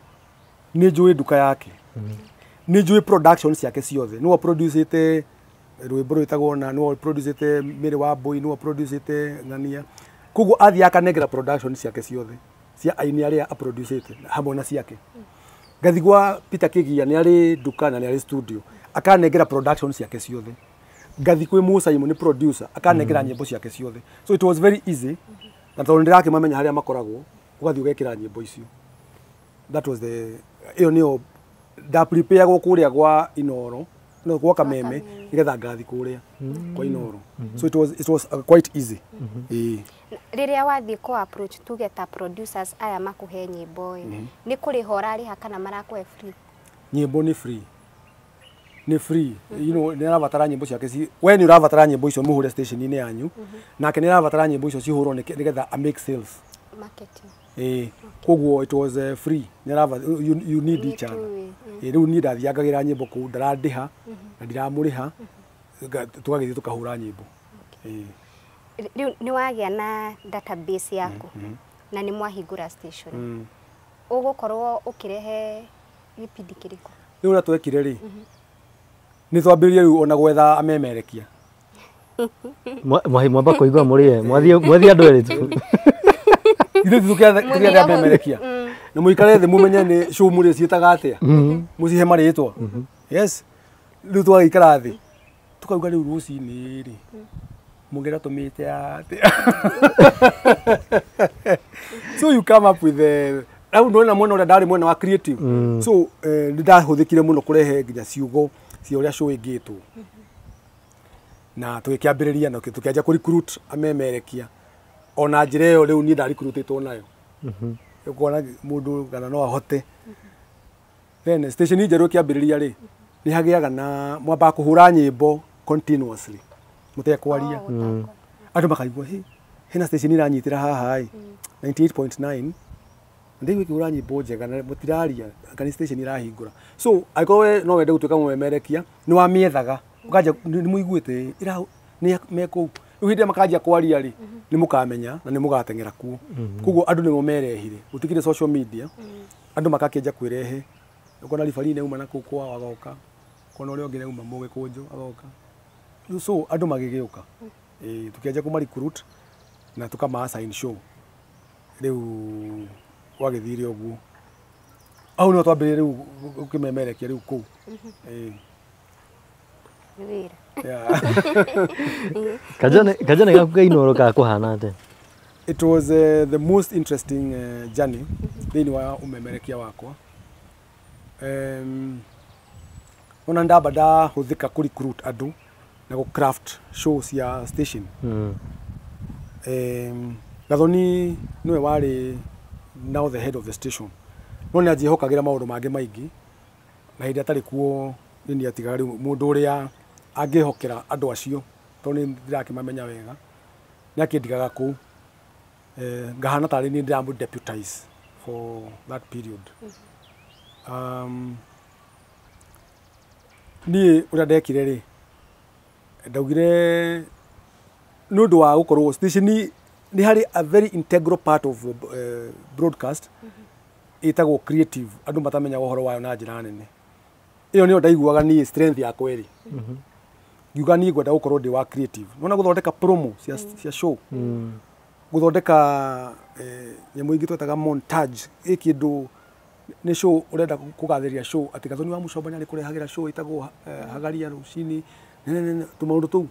[SPEAKER 2] nĩ njũĩ nduka yake, nĩ njũĩ production ciake ciothe. Nĩwe producĩte rwĩmbo rwĩtagwo na nĩwe producĩte Mĩrĩ wa Mbũi, nĩwe producĩte Ng'ania. Koguo athiĩ akanengera production ciake ciothe cia aini arĩa aproducĩte hamwe na ciake. Ngathi gwa Peter Kĩgia, nĩ arĩ nduka na nĩ arĩ studio, akanengera production ciake ciothe. Ngathi kwĩ Musa Imo, nĩ producer, akanengera nyĩmbo ciake ciothe. So it was very easy, na tondũ ndĩrakĩmamenya harĩa makoragwo, ũgathiĩ ũgekĩra nyĩmbo icio. That was the ĩyo nĩyo ndaprepareagwo kũrĩa gwa Inoro, no gwa Kameme, nĩgetha ngathi kũrĩa kwa Inoro. So it was quite easy. Ĩĩ.
[SPEAKER 3] Rĩrĩa wathiĩ kũ approach tuge ta producers aya makũhe nyĩmbo ĩ, nĩ kũrĩha ũrarĩha kana marakũhe free?
[SPEAKER 2] Nyĩmbo nĩ free, nĩ free. You know, nĩ arabatara nyĩmbo ciake ci, we nĩ ũrabatara nyĩmbo icio mũhũre station-inĩ yanyu, nake nĩ arabatara nyĩmbo icio cihũrwo nĩgetha a make sales.
[SPEAKER 3] Marketing.
[SPEAKER 2] Ĩĩ, koguo it was free. Nĩ you need each other.
[SPEAKER 3] Nĩ
[SPEAKER 2] Ĩĩ, rĩu niĩ ndathiangagĩra nyĩmbo kũu, ndarandĩha na ndiramũrĩha, tũgagĩthiĩ tũkahũra nyĩmbo. Ĩĩ.
[SPEAKER 3] Rĩu nĩ wagĩa na database yaku na nĩ mwahingũra station, ũgũkorwo ũkĩrehe gĩbindi kĩrĩkũ?
[SPEAKER 2] Rĩu ũrĩa twekire rĩ, nĩ twambĩrĩrie rĩu ona gwetha amemerekia.
[SPEAKER 1] Mwamba kũigua mũrĩe mwathiĩ andũ erĩ tu.
[SPEAKER 2] Ithuĩ tũkĩetha amemerekia na mũikare thĩ mũmenye nĩ show mũrĩ ciĩtaga atĩa, mũcihe marĩtwa. Yes, rĩu twagĩikara thĩ tukauga rĩu rũcinĩ rĩ mũngĩra tũmĩte atĩa. So you come up with the rĩu ndona mwena ũrĩa ndarĩ mwena wa creative. So nĩ ndahũthĩkire mũno kũrehe nginya ciugo cia ũrĩa show ĩngĩtwo, na tũgĩkĩambĩrĩria na tũkĩanjia kũ recruit amemerekia ona njĩra ĩyo. Rĩu niĩ ndaricruitĩtwo nayo, ũkona mũndũ kana no ahote. Then station njerũ ĩkĩambĩrĩria rĩ, nĩ hagĩaga na mwambaga kũhũra nyĩmbo continuously mũtekwaria.
[SPEAKER 3] Oh,
[SPEAKER 2] andũ makaigua hĩ hena station iranyitĩra haha ĩ 98.9, ndĩigua ĩkĩhũra nyĩmbo njega na mũtiraria kana station irahingũra. So angĩkorwo we no wende gũtuĩka mũmemerekia, nĩ wamĩethaga ũkanjia nĩ mũiguĩte ĩra nĩ me kũu. Rĩu hĩndĩ ĩrĩa makanjia kwaria rĩ, nĩ mũkamenya na nĩ mũgateng'era kuo. Koguo andũ nĩmo merehire, gũtikĩrĩ social media, andũ makakĩanjia kwĩrehe. Ũkona ribari nĩ auma na kũu kwao agoka, ũkona ũrĩa ũngĩ nĩ auma Mũgĩkũnjũ agoka. Rĩu so andũ magĩgĩũka. Ĩĩ, tũkĩanjia kũma recruit na tũkama assign show. Rĩu gwagĩthire ũguo, hau nĩho twambĩrĩrie rĩu gũkĩmemerekia rĩu kũu. Ĩĩ.
[SPEAKER 3] Nĩ wĩra.
[SPEAKER 2] Yeah.
[SPEAKER 1] Kajane gaku ka Inooro kakũhana atĩa?
[SPEAKER 2] It was the most interesting journey thĩinĩ wa ũmemerekia wakwa. Ona ndamba ndahũthĩka kũ recruit andũ na gũ craft show cia station. Gathoni nĩwe warĩ now the head of the station, no nĩ anjĩhokagĩra maũndũ mangĩ maingĩ, na hĩndĩ atarĩ kuo nĩ niĩ atigaga rĩu mũndũ ũrĩa angĩhokera andũ acio, tondũ nĩ ndĩrakĩmamenya wega, nĩ akĩndigaga kũu, ngahana tarĩ niĩ ndĩramũ deputize for that period. Niĩ ũrĩa ndekire rĩ, ndaugire nĩ ũndũ wa gũkorwo station nĩ harĩ a very integral part of broadcast ĩtagwo creative, andũ matamenyaga ũhoro wayo na njĩra nene. Ĩyo nĩyo ndaiguaga niĩ strength yakwa ĩrĩ. Ngiuga niĩ ngwenda gũkorwo ndĩ wa creative, nona gũthondeka promo cia show, gũthondeka nyamũ ingĩ twetaga montage. Ĩ kĩndũ nĩ show ũrenda kũgathĩrĩria show atĩ Gathoni wa Mũcomba nĩ arĩkũrehagĩra show ĩtagwo Hagaria rũcinĩ nene, tũmaũndũ tũu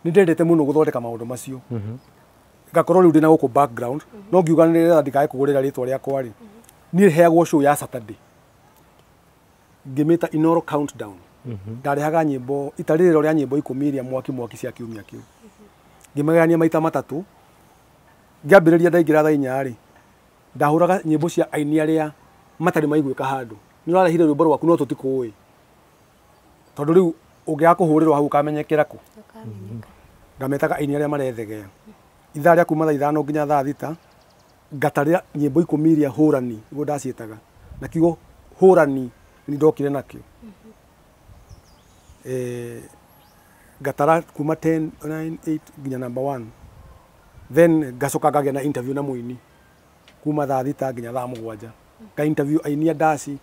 [SPEAKER 2] nĩ ndendete mũno gũthondeka maũndũ macio. Ngakorwo rĩu ndĩna gũkũ background, no ngiuga nĩgetha ndikae kũgũrĩra rĩtwa rĩakwa rĩ, niĩ heagwo show ya Saturday, ngĩmĩta Inoro Countdown. Ndarehaga nyĩmbo itarĩrĩro rĩa nyĩmbo 10 iria mwaki mwaki cia kiumia kĩu, ngĩmagayania maita matatũ. Ngĩambĩrĩria ndaingĩra thaa 4 rĩ, ndahũraga nyĩmbo cia aini arĩa matarĩ maiguĩka handũ. Nĩ ũrarehire rwĩmbo rwaku no tũtikũĩ, tondũ rĩu ũngĩaga kũhũrĩrwo hau ũkamenyekera kũ?
[SPEAKER 3] Ndũkamenyeka.
[SPEAKER 2] Ngametaga aini arĩa marethegea. Ithaa rĩa kuma thaa 5 nginya thaa 6 ngatarĩra nyĩmbo 10 iria hũrani, nĩguo ndaciĩtaga na kiugo hũrani nĩ ndokire nakĩo. Ngatara kuma 10 9 8 nginya number 1, then ngacoka ngagĩa na interview na mũini kuma thaa 6 nginya thaa 7, nga interview aini a ndaci,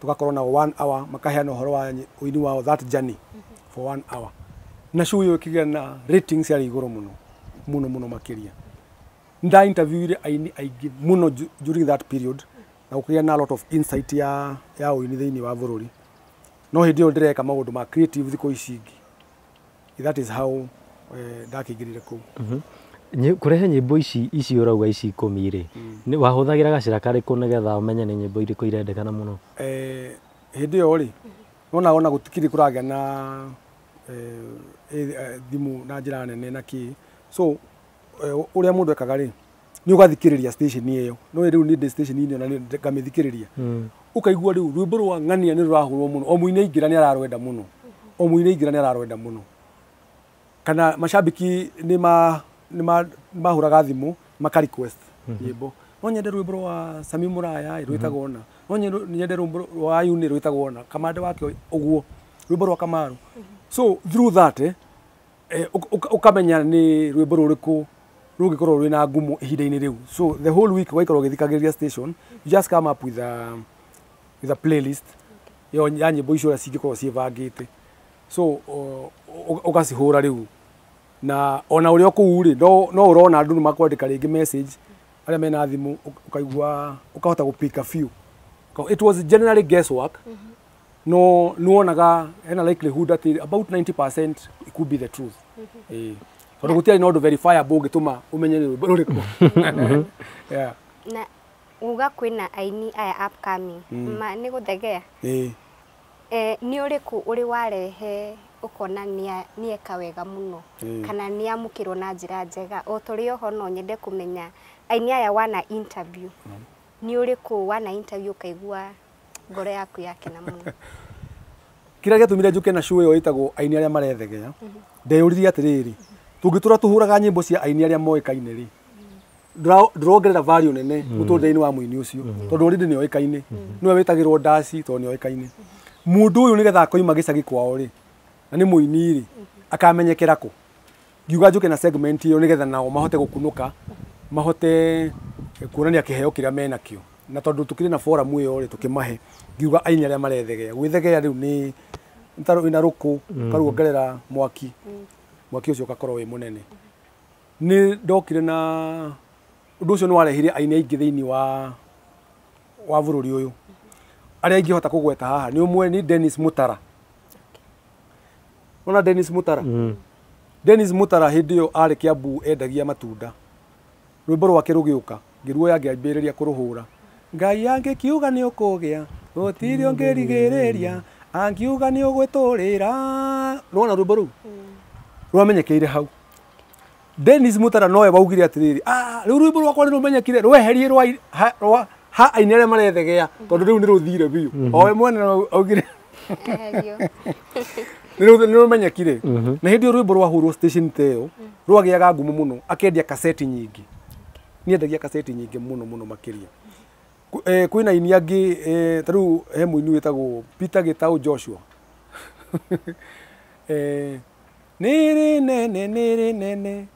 [SPEAKER 2] tugakorwo na 1 hour makaheana ũhoro wa ũini wao, that journey for 1 hour. Na show ĩyo ĩkĩgĩa na ratings yarĩ igũrũ mũno mũno mũno makĩria. Nda interviewire aini aingĩ mũno during that period, na gũkĩgĩa na a lot of insight ya ũini thĩinĩ wa bũrũri. No hĩndĩ ĩyo ndĩreka maũndũ ma creative thikũ ici ingĩ. That is how ndakĩingĩrire kũu.
[SPEAKER 1] Kũrehe nyĩmbo ici ũrauga ici 10 rĩ, wahũthagĩra gacĩra karĩkũ nĩgetha ũmenye nĩ nyĩmbo irĩkũ irendekana mũno?
[SPEAKER 2] Hĩndĩ ĩyo rĩ, nona ona gũtikĩrĩ kũragĩa na thimũ na njĩra nene na kĩ. So ũrĩa mũndũ ekaga rĩ, nĩ ũgathikĩrĩria station ĩyo. No rĩu niĩ ndĩ station ĩno na ngamĩthikĩrĩria. Ũkaigua rĩu rwĩmbo rwa ng'ania nĩ rũrahũrwo mũno, o mũini aingĩra nĩ ararwenda mũno, o mũini aingĩra nĩ ararwenda mũno. Kana macambĩki nĩ mahũraga thimũ maka request nyĩmbo. No nyende rwĩmbo rwa Sami Muraya rwĩtagwo ũna, no nyende rwĩmbo rwa Ayuni rwĩtagwo ũna, Kamande wake ũguo, rwĩmbo rwa Kamaru. So through that ũkamenya nĩ rwĩmbo rũrĩkũ rũngĩkorwo rwĩna ngumo ihinda-inĩ rĩu. So the whole week ũgaikarwo ũgĩthikagĩrĩria station, you just come up with a playlist ya nyĩmbo icio ũrĩa cingĩkorwo ciĩbangĩte. So ũgacihũra rĩu, na ona ũrĩa kũu rĩ, no ũrona andũ nĩ makwandĩka rĩngĩ message arĩa mena thimũ, ũkaigua ũkahota gũ pick a few. It was generally guesswork. No nĩwonaga hena likelihood atĩ about 90% it could be the truth. Tondũ gũtiarĩ na ũndũ verifiable ũngĩtũma ũmenye nĩ rwĩmbo rũrĩkũ. Yeah.
[SPEAKER 3] Na uga kwĩna aini aya upcoming ma nĩ gũthegea, nĩ ũrĩkũ ũrĩ warehe ũkona nĩeka wega mũno kana nĩamũkĩrwo na njĩra njega? O tũrĩ oho no nyende kũmenya aini aya wana interview, nĩ ũrĩkũ wana interview ũkaigua ngoro yaku yakena mũno?
[SPEAKER 2] Kĩrĩa gĩatũmire njũke na show ĩyo ĩtagwo aini arĩa marethegea, ndeyũririe atĩrĩrĩ, tũngĩtũra tũhũraga nyĩmbo cia aini arĩa moĩkaine rĩ, ndũrongerera value nene mũtũrĩre-inĩ wa mũini ũcio, tondũ already nĩ oĩkaine, nĩwe wĩtagĩrwo ndaci tondũ nĩ oĩkaine. Mũndũ ũyũ nĩgetha akoima gĩcagi kwao rĩ, na nĩ mũini rĩ, akamenyekera kũ? Ngiuga njũke na segment ĩyo nĩgetha nao mahote gũkunũka, mahote kuonania kĩheo kĩrĩa menakĩo. Na tondũ tũkĩrĩ na forum ĩyo rĩ, tũkĩmahe, ngiuga aini arĩa marethegea. Gwĩthegea rĩu nĩ ta wĩna rũkũ, ũkaruongerera mwaki, mwaki ũcio ũgakorwo wĩ mũnene. Nĩ ndokire na ũndũ ũcio nĩ warehire aini aingĩ thĩinĩ wa bũrũri ũyũ. Arĩa ingĩhota kũgweta haha nĩ ũmwe nĩ Dennis Mutara. Ona Dennis Mutara? Dennis Mutara hĩndĩ ĩyo arĩ Kiambu endagia matunda. Rwĩmbo rwake rũgĩũka, ngĩruoya ngĩambĩrĩria kũrũhũra. Ngai angĩkiuga nĩ ũkũgĩa, gũtirĩ ũngĩrigĩrĩria, angiuga nĩ ũgwĩtũrĩra. Nĩwona rwĩmbo rũu? Rwamenyekeire hau. Dennis Mutara nowe waugire atĩrĩrĩ, rĩu rwĩmbo rwakwa nĩ rũmenyekire, rweherie rwa ha aini arĩa marethegea, tondũ rĩu nĩ rũthire biũ. O we mwene augire nĩ rũmenyekire. Na hĩndĩ ĩyo rwĩmbo rwahũrwo station ta ĩyo, rwagĩaga ngumo mũno, akendia kaseti nyingĩ. Nĩendagia kaseti nyingĩ mũno mũno makĩria. Kwĩna aini angĩ, ta rĩu he mũini wĩtagwo Peter Gitau Joshua. Nĩrĩ nene, nĩrĩ nene,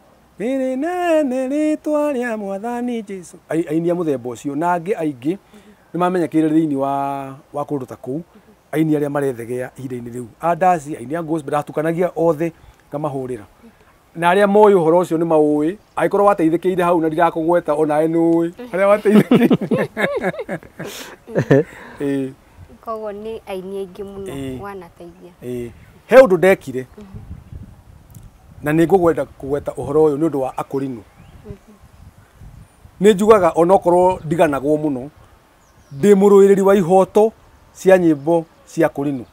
[SPEAKER 2] nĩrĩ nene rĩtwa rĩa Mwathani Jesũ. Aini a mũthemba ũcio na angĩ aingĩ nĩ mamenyekire thĩinĩ wa kũndũ ta kũu, aini arĩa marethegea ihinda-inĩ rĩu. A ndaci, aini a gospel, ndatukanagia othe ngamahũrĩra. Na arĩa moĩ ũhoro ũcio nĩ maũĩ, angĩkorwo wateithĩkĩire hau na ndirakũgweta onawe nĩ ũĩ harĩa wateithĩkĩire.
[SPEAKER 3] Koguo nĩ aini aingĩ mũno wanateithia.
[SPEAKER 2] He ũndũ ndekire na nĩ ngũgwenda kũgweta ũhoro ũyũ nĩ ũndũ wa akũrinũ. Nĩ njugaga onokorwo ndiganagwo mũno, ndĩ mũrũĩrĩri wa ihoto cia nyĩmbo cia kũrinũ.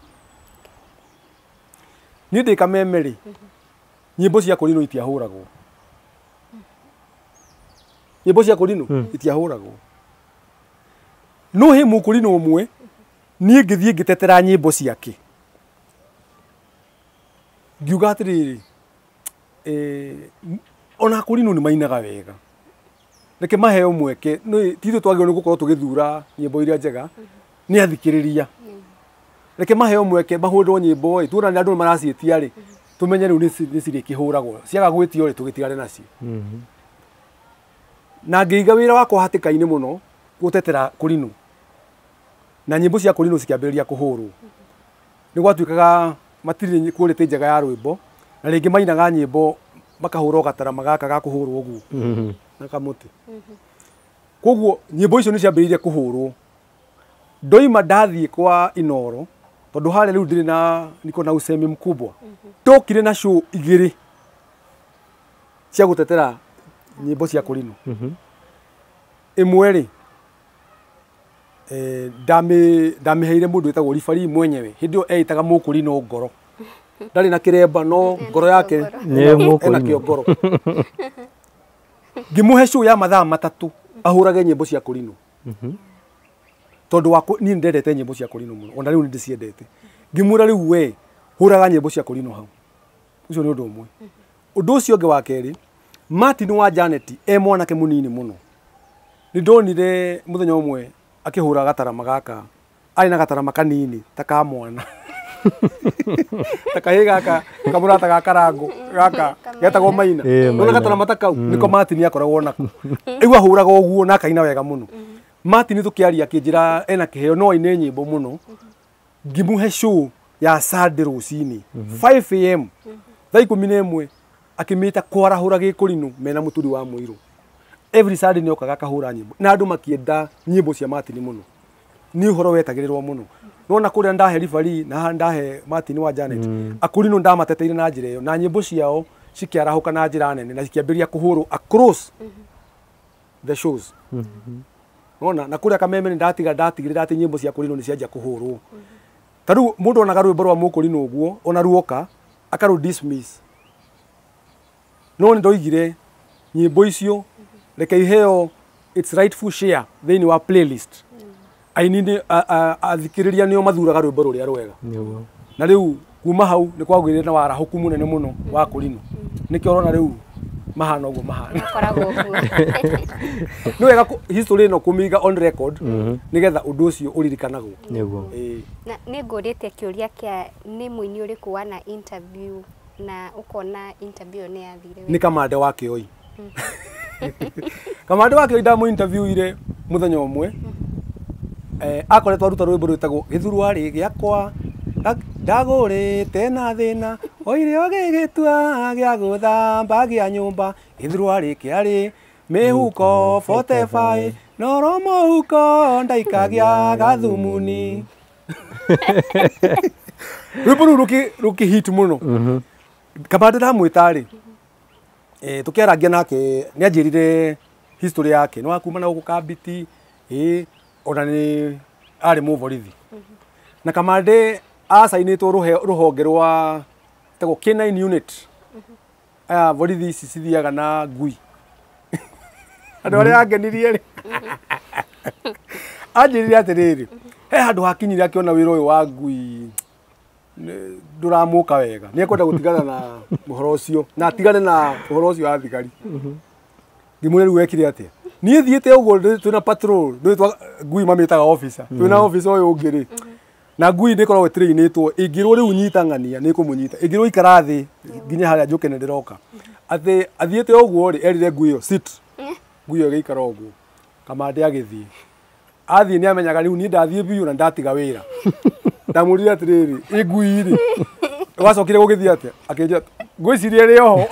[SPEAKER 2] Niĩ ndĩ Kameme rĩ, nyĩmbo cia kũrinũ itiahũragwo. Nyĩmbo cia kũrinũ itiahũragwo. No he mũkũrinũ ũmwe niĩ ngĩthiĩ ngĩtetera nyĩmbo ciake. Ngiuga atĩrĩrĩ, ona akũrinũ nĩ mainaga wega, reke maheo mweke. Ti ithuĩ twagĩrĩirwo nĩ gũkorwo tũgĩthura nyĩmbo iria njega, nĩ athikĩrĩria. Reke maheo mweke mahũrwo nyĩmbo ĩ tuona nĩ andũ maraciĩtia rĩ tumenye rĩu nĩ cirĩkĩhũragwo ciaga gwĩtio rĩ tũgĩtigane nacio. Na ngĩiga wĩra wakwa hatĩka-inĩ mũno gũtetera kũrinũ na nyĩmbo cia kũrinũ cikĩambĩrĩria kũhũrwo. Nĩ gwatuĩkaga matirĩ quality njega ya rwĩmbo na rĩngĩ mainaga nyĩmbo makahũrwo gatarama gaka ga kũhũrwo ũguo na kamũtĩ. Koguo nyĩmbo icio nĩ ciambĩrĩirie kũhũrwo. Ndoima ndathiĩ kwa Inoro tondũ harĩa rĩu ndĩrĩ na niko na usemi mkubwa. Ndokire na show igĩrĩ cia gũtetera nyĩmbo cia kũrinũ. Ĩmwe rĩ ndamĩheire mũndũ wĩtagwo Ribari mwenyewe hĩndĩ ĩyo eĩtaga mũkũrinũ ngoro. Ndarĩ na kĩremba no ngoro yake ena kĩo ngoro. Ngĩmũhe show ya mathaa 3 ahũrage nyĩmbo cia kũrinũ. Tondũ wa niĩ ndendete nyĩmbo cia kũrinũ mũno ona rĩu nĩ ndĩciendete. Ngĩmwĩra rĩu we hũraga nyĩmbo cia kũrinũ hau. Ũcio nĩ ũndũ ũmwe. Ũndũ ũcio ũngĩ wa kerĩ, Martin wa Janet e mwanake mũnini mũno. Nĩ ndonire mũthenya ũmwe akĩhũra gatarama gaka arĩ na gatarama kanini ta ka mwana ta kahĩ gaka kamũrata ga karango gaka getagwo Maina. Nona gatarama ta kau niko Martin akoragwo nako. Rĩu ahũraga ũguo na akaina wega mũno. Martin tũkĩaria akĩnjĩra ena kĩheo no aine nyĩmbo mũno. Ngĩmũhe show ya Sunday rũcinĩ 5 am thaa 11 akĩmĩta kwarahũra gĩkũrinũ mena mũturi wa mũirũ. Every Sunday nĩ okaga akahũra nyĩmbo na andũ makĩenda nyĩmbo cia Martin mũno. Nĩ ũhoro wetagĩrĩrwo mũno. Nona kũrĩa ndahe Ribari na haha ndahe Martin wa Janet akũrinũ ndamateteire na njĩra ĩyo na nyĩmbo ciao cikĩarahũka na njĩra nene na cikĩambĩrĩria kũhũrwo across the shows. Nona na kũrĩa Kameme nĩ ndatigĩrĩra atĩ nyĩmbo cia kũrinũ nĩ cianjia kũhũrwo. Ta rĩu mũndũ onaga rwĩmbo rwa mũkũrinũ ũguo ona ruoka akarũ dismiss. No nĩ ndoigire nyĩmbo icio reke iheo its rightful share thĩinĩ wa playlist. Aini nĩ athikĩrĩria nĩo mathuraga rwĩmbo rũrĩa rwega. Na rĩu kuma hau nĩ kwagĩire na warahũku mũnene mũno wa kũrinũ. Nĩkĩo ũrona rĩu mahana ũguo mahana. Nĩ wega history ĩno kũmĩiga on record nĩgetha ũndũ ũcio ũririkanagwo.
[SPEAKER 3] Na nĩ ngũrĩte kĩũria kĩa nĩ mũini ũrĩkũ wana interview na ũkona interview nĩ yathire wega?
[SPEAKER 2] Nĩ Kamande wa Kĩoi. Kamande wa Kĩoi ndamũ interviewire mũthenya ũmwe. Akoretwo aruta rwĩmbo rwĩtagwo gĩthurwa-rĩ gĩakwa ndagũrĩte na thĩna oire ũgĩgĩtua gĩa gũthamba gĩa nyũmba gĩthurwa-rĩ kĩarĩ mĩhuko 45 noro mũhuko ndaikagia gathumuni. Rwĩmbo rũu rũkĩhit mũno. Kamande ndamwĩta rĩ tũkĩarangia nake nĩ anjĩrire history yake nĩ wakuma na gũkũ Kambiti ona nĩ arĩ mũborithi. Na Kamande acainĩtwo rũhonge rwa tagwo K9 unit. Aya borithi ici cithiaga na ngui. Andũ arĩa angenirie rĩ anjĩrire atĩrĩrĩ he handũ hakinyire akĩona wĩra ũyũ wa ngui ndũramũka wega nĩ ekwenda gũtigana na ũhoro ũcio na atigane na ũhoro ũcio wa thigari. Ngĩmwĩra rĩu wekire atĩa? Niĩ thiĩte ũguo twĩna patrol ngui mamĩtaga officer twĩna officer ũyũ ũngĩ rĩ na ngui nĩ ĩkoragwo ĩtrainĩtwo ĩngĩrwo rĩu nyita ng'ania nĩ ĩkũmũnyita ĩngĩrwo ikara thĩ nginya harĩa njũke nĩ ndĩroka. Atĩ athiĩte ũguo rĩ erire ngui ĩyo sit ngui ĩyo ĩgĩikara ũguo. Kamande agĩthiĩ athiĩ nĩ amenyaga rĩu niĩ ndathiĩ biũ na ndatiga wĩra. Ndamũrire atĩrĩrĩ ĩ ngui rĩ wacokire gũgĩthiĩ atĩa? Akĩnjĩra ngwĩciria ĩrĩ oho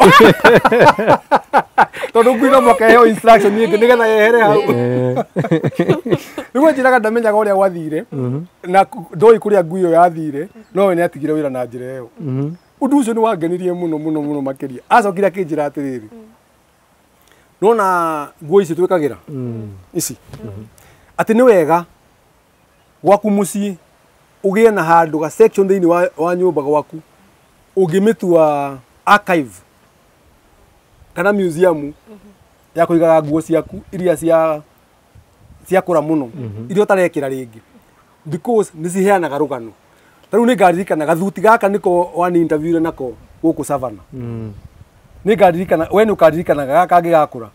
[SPEAKER 2] tondũ ngui no mũhaka ĩheo instruction ĩngĩ nĩgetha yehere hau. Rĩu anjĩraga ndamenyaga ũrĩa gwathire na ndoĩ kũrĩa ngui ĩyo yathire no we nĩ atigire wĩra na njĩra ĩyo. Ũndũ ũcio nĩ wangenirie mũno mũno mũno makĩria. Acokire akĩnjĩra atĩrĩrĩ nona nguo ici twĩkagĩra ici atĩ nĩ wega gwaku mũciĩ ũgĩe na handũ ga section thĩinĩ wa nyũmba gwaku ũngĩmĩtua archive kana museum ya kũigaga nguo ciaku iria cia kũra mũno iria ũtarekĩra rĩngĩ because nĩ ciheanaga rũgano. Ta rĩu nĩ ngaririkana gathuti gaka nĩko wani interviewire nako gũkũ Savannah. Nĩ ngaririkana we nĩ ũkaririkanaga gaka kangĩgakũra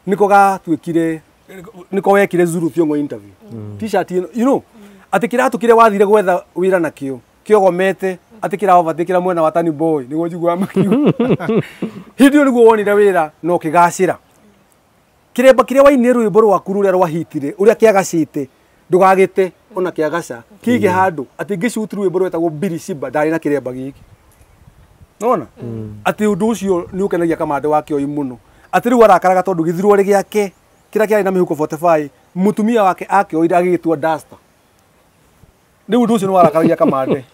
[SPEAKER 2] nĩko gatuĩkire nĩko wekire Zuru Thiong'o interview. T-shirt ĩno you know Atĩ kĩratũ kĩrĩa wathire gwetha wĩra nakĩo kĩogomete atĩ kĩraobathĩkĩra mwena wa Tani Boy nĩguo njiguaga makiuga. Hĩndĩ ĩyo nĩguo wonire wĩra na ũkĩgacĩra. Kĩremba kĩrĩa wainire rwĩmbo rwaku rũrĩa rwahitire ũrĩa kĩagacĩte ndũgagĩte ona kĩagaca kĩige handũ atĩ ngĩcuti rwĩmbo rwetagwo Birishiba ndarĩ na kĩremba gĩkĩ. Nona atĩ ũndũ ũcio nĩ ũkenagia Kamande wa Kĩoi mũno. Atĩ rĩu arakaraga tondũ gĩthirwo gĩake kĩrĩa kĩarĩ na mĩhuko 45 mũtumia wake akĩoire agĩgĩtua duster. Rĩu ũndũ ũcio nĩ warakaragia Kamande.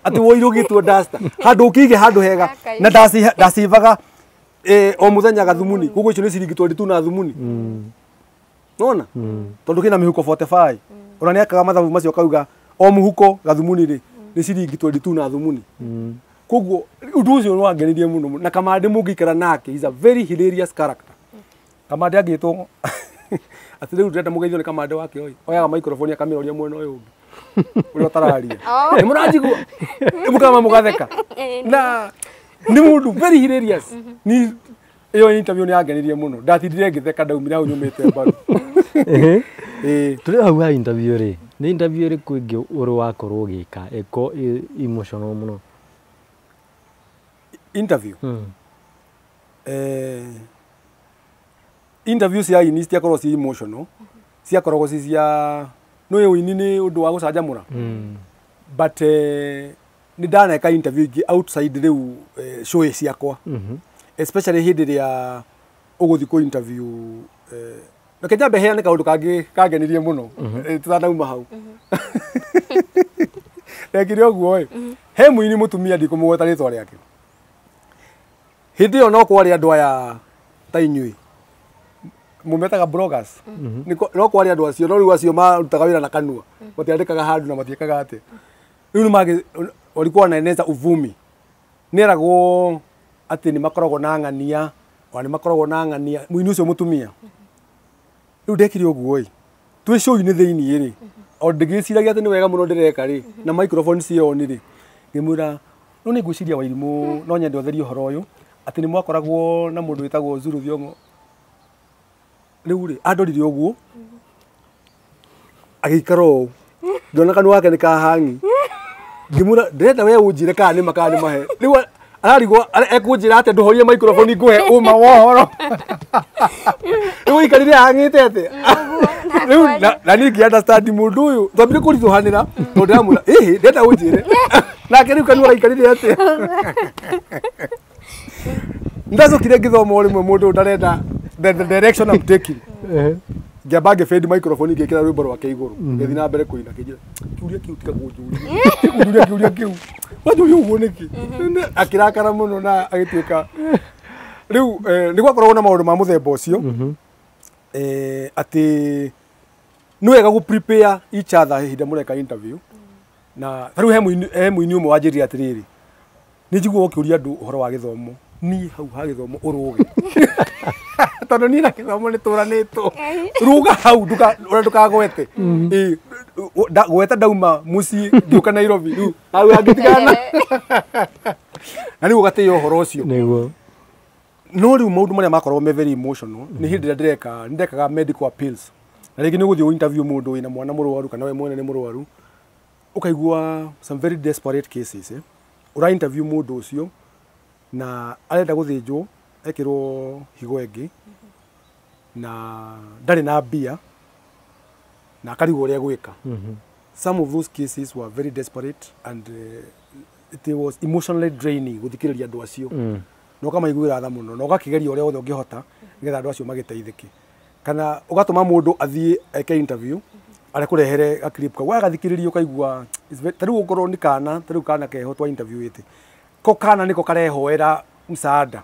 [SPEAKER 2] Atĩ woirwo gĩtua duster handũ ũkĩige handũ hega na ndacivaga o mũthenya gathumuni koguo icio nĩ ciringi 22 na thumuni. Nona tondũ kĩna mĩhuko 45 ona nĩ akaga mathabu macio akauga o mũhuko gathumuni rĩ nĩ ciringi 22 na thumuni. Koguo ũndũ ũcio nĩ wangenirie mũno na Kamande mũngĩikara nake is a very hilarious character. Kamande angĩtwo atĩ rĩu ndĩrenda mũgeithio nĩ Kamande wa Kĩoi oyaga microphone akamĩroria mwena ũyũ ũngĩ ũrĩa ũtararia. Nĩ mũranjigua mũkama mũgatheka na nĩ mũndũ very hilarious. Ni ĩyo interview nĩ yangenirie mũno ndatindire ngĩtheka ndaumire hau nyũmĩte mbaru.
[SPEAKER 1] Tũrĩ hau ha interview rĩ nĩ interview ĩrĩkũ ĩngĩ ũrĩ wakorwo ũgĩka ĩko emotional mũno?
[SPEAKER 2] Interview interview cia aini citiakorwo ci emotional ciakoragwo ci cia nĩ ũini nĩ ũndũ wa gũcanjamũra. But nĩ ndaneka interview ingĩ outside rĩu show ciakwa especially hĩndĩ ĩrĩa ũgũthiĩ kũ interview reke nyambe heane kaũndũ kangĩ kangenirie mũno tũtanauma hau. Ndekire ũguo ĩ he mũini mũtumia ndikũmũgweta rĩtwa rĩake. Hĩndĩ ĩyo no kwarĩ andũ aya ta inyuĩ mũmetaga bloggers. No kwarĩ andũ acio no rĩu acio marutaga wĩra na kanua matiandĩkaga handũ na matiĩkaga atĩ rĩu nĩ walikuwa wanaeneza uvumi. Nĩeragwo atĩ nĩ makoragwo na ng'ania ona nĩ makoragwo na ng'ania mũini ũcio mũtumia. Rĩu ndekire ũguo ĩ twĩ show-inĩ thĩiniĩ rĩ o ndĩgĩciragia atĩ nĩ wega mũno ndĩreka rĩ na microphone ciĩ on rĩ ngĩmwĩra no nĩ ngwĩciria Wairimũ no nyende ũtherie ũhoro ũyũ atĩ nĩ mwakoragwo na mũndũ wĩtagwo Zulu Thiong'o. Rĩu rĩ andorire ũguo agĩikara ũũ ngĩona kanua gake nĩ kahangi ngĩmwĩra ndĩrenda we ũnjĩre kana nĩ ma kana nĩ mahe. Rĩu ararigwo ekũnjĩra atĩa ndũhorie microphone ngũhe ũma wa ũhoro. Rĩu aikarire ahang'ĩte atĩa rĩu na niĩ ngĩ understand mũndũ ũyũ twambire kũritũhanĩra tondũ ndĩramwĩra ĩhĩ ndĩrenda ũnjĩre nake rĩu kanua gaikarire atĩa. Ndacokire ngĩthoma o rĩmwe mũndũ ũyũ ndarenda the direction I'm taking. Ngĩamba ngĩfade microphone ngĩkĩra rwĩmbo rwake igũrũ ngĩthiĩ na mbere kũina ngĩnjĩra kĩũria kĩu tiga kũnjũria kũnjũria kĩũria kĩu wanjũria ũguo nĩkĩ akĩrakara mũno na agĩtuĩka rĩu nĩ gwakoragwo na maũndũ ma mũthemba ũcio atĩ nĩ wega gũ prepare each other hĩndĩ mũreka interview. Na ta rĩu he mũini ũmwe wanjĩrire atĩrĩrĩ nĩ njiguaga ũkĩũria andũ ũhoro wa gĩthomo niĩ hau ha gĩthomo ũrũge tondũ niĩ na gĩthomo nĩ tũranĩtwo ruga hau ũrĩa ndũkagwete gweta ndauma mũciĩ ngĩũka Nairobi rĩu hau hangĩtigana na rĩu ũgatĩĩa ũhoro ũcio
[SPEAKER 1] nĩguo.
[SPEAKER 2] No rĩu maũndũ marĩa makoragwo me very emotional nĩ hĩndĩ ĩrĩa ndĩreka ndekaga medical appeals na rĩngĩ nĩ ũgũthiĩ interview mũndũ wĩna mwana mũrwaru kana we mwene nĩ mũrwaru ũkaigua some very desperate cases ũra interview mũndũ ũcio na arenda gũthĩnjwo ekĩrwo higo ĩngĩ na ndarĩ na mbia na akarigwo ũrĩa gwĩka. Some of those cases were very desperate and it was emotionally draining gũthikĩrĩria andũ acio na ũkamaiguĩra tha mũno na ũgakĩgeria ũrĩa wothe ũngĩhota nĩgetha andũ acio magĩteithĩke kana ũgatũma mũndũ athiĩ eke interview arekũrehere ga clip kau wagathikĩrĩria ũkaigua ta rĩu ũkorwo nĩ kana ta rĩu kana keho twa interview ĩte ko kana nĩko karehoera msaada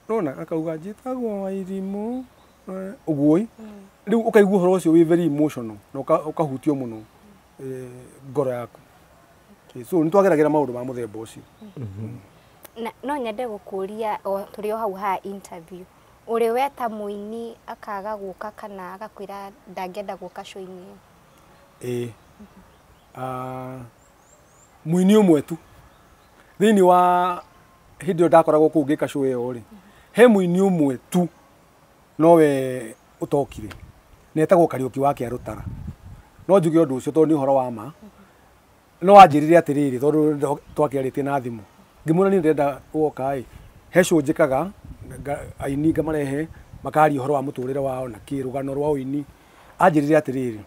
[SPEAKER 2] nona akauga njĩtagwo Wairimũ ũguo rĩu ũkaigua ũhoro ũcio wĩ very emotional na ũkahutio mũno ngoro yaku. So nĩ twageragĩra maũndũ ma mũthemba ũcio.
[SPEAKER 3] No nyende gũkũria o tũrĩ o hau ha interview ũrĩ weta mũini akaga gũka kana agakwĩra ndangĩenda gũka show-inĩ
[SPEAKER 2] ĩyo? Mũini ũmwe tu thĩinĩ wa hĩndĩ ĩyo ndakoragwo kũu ngĩka show ĩyo rĩ he mũini ũmwe tu nowe ũtokire na etagwo Kariũki wa Kĩarũtara. No njuge ũndũ ũcio tondũ nĩ ũhoro wa ma. No anjĩrire atĩrĩrĩ tondũ twakĩarĩtie na thimũ. Ngĩmwĩra niĩ ndĩrenda woka ĩ he show njĩkaga aini ngamarehe makaria ũhoro wa mũtũrĩre wao na kĩ rũgano rwa ũini. Anjĩrire atĩrĩrĩ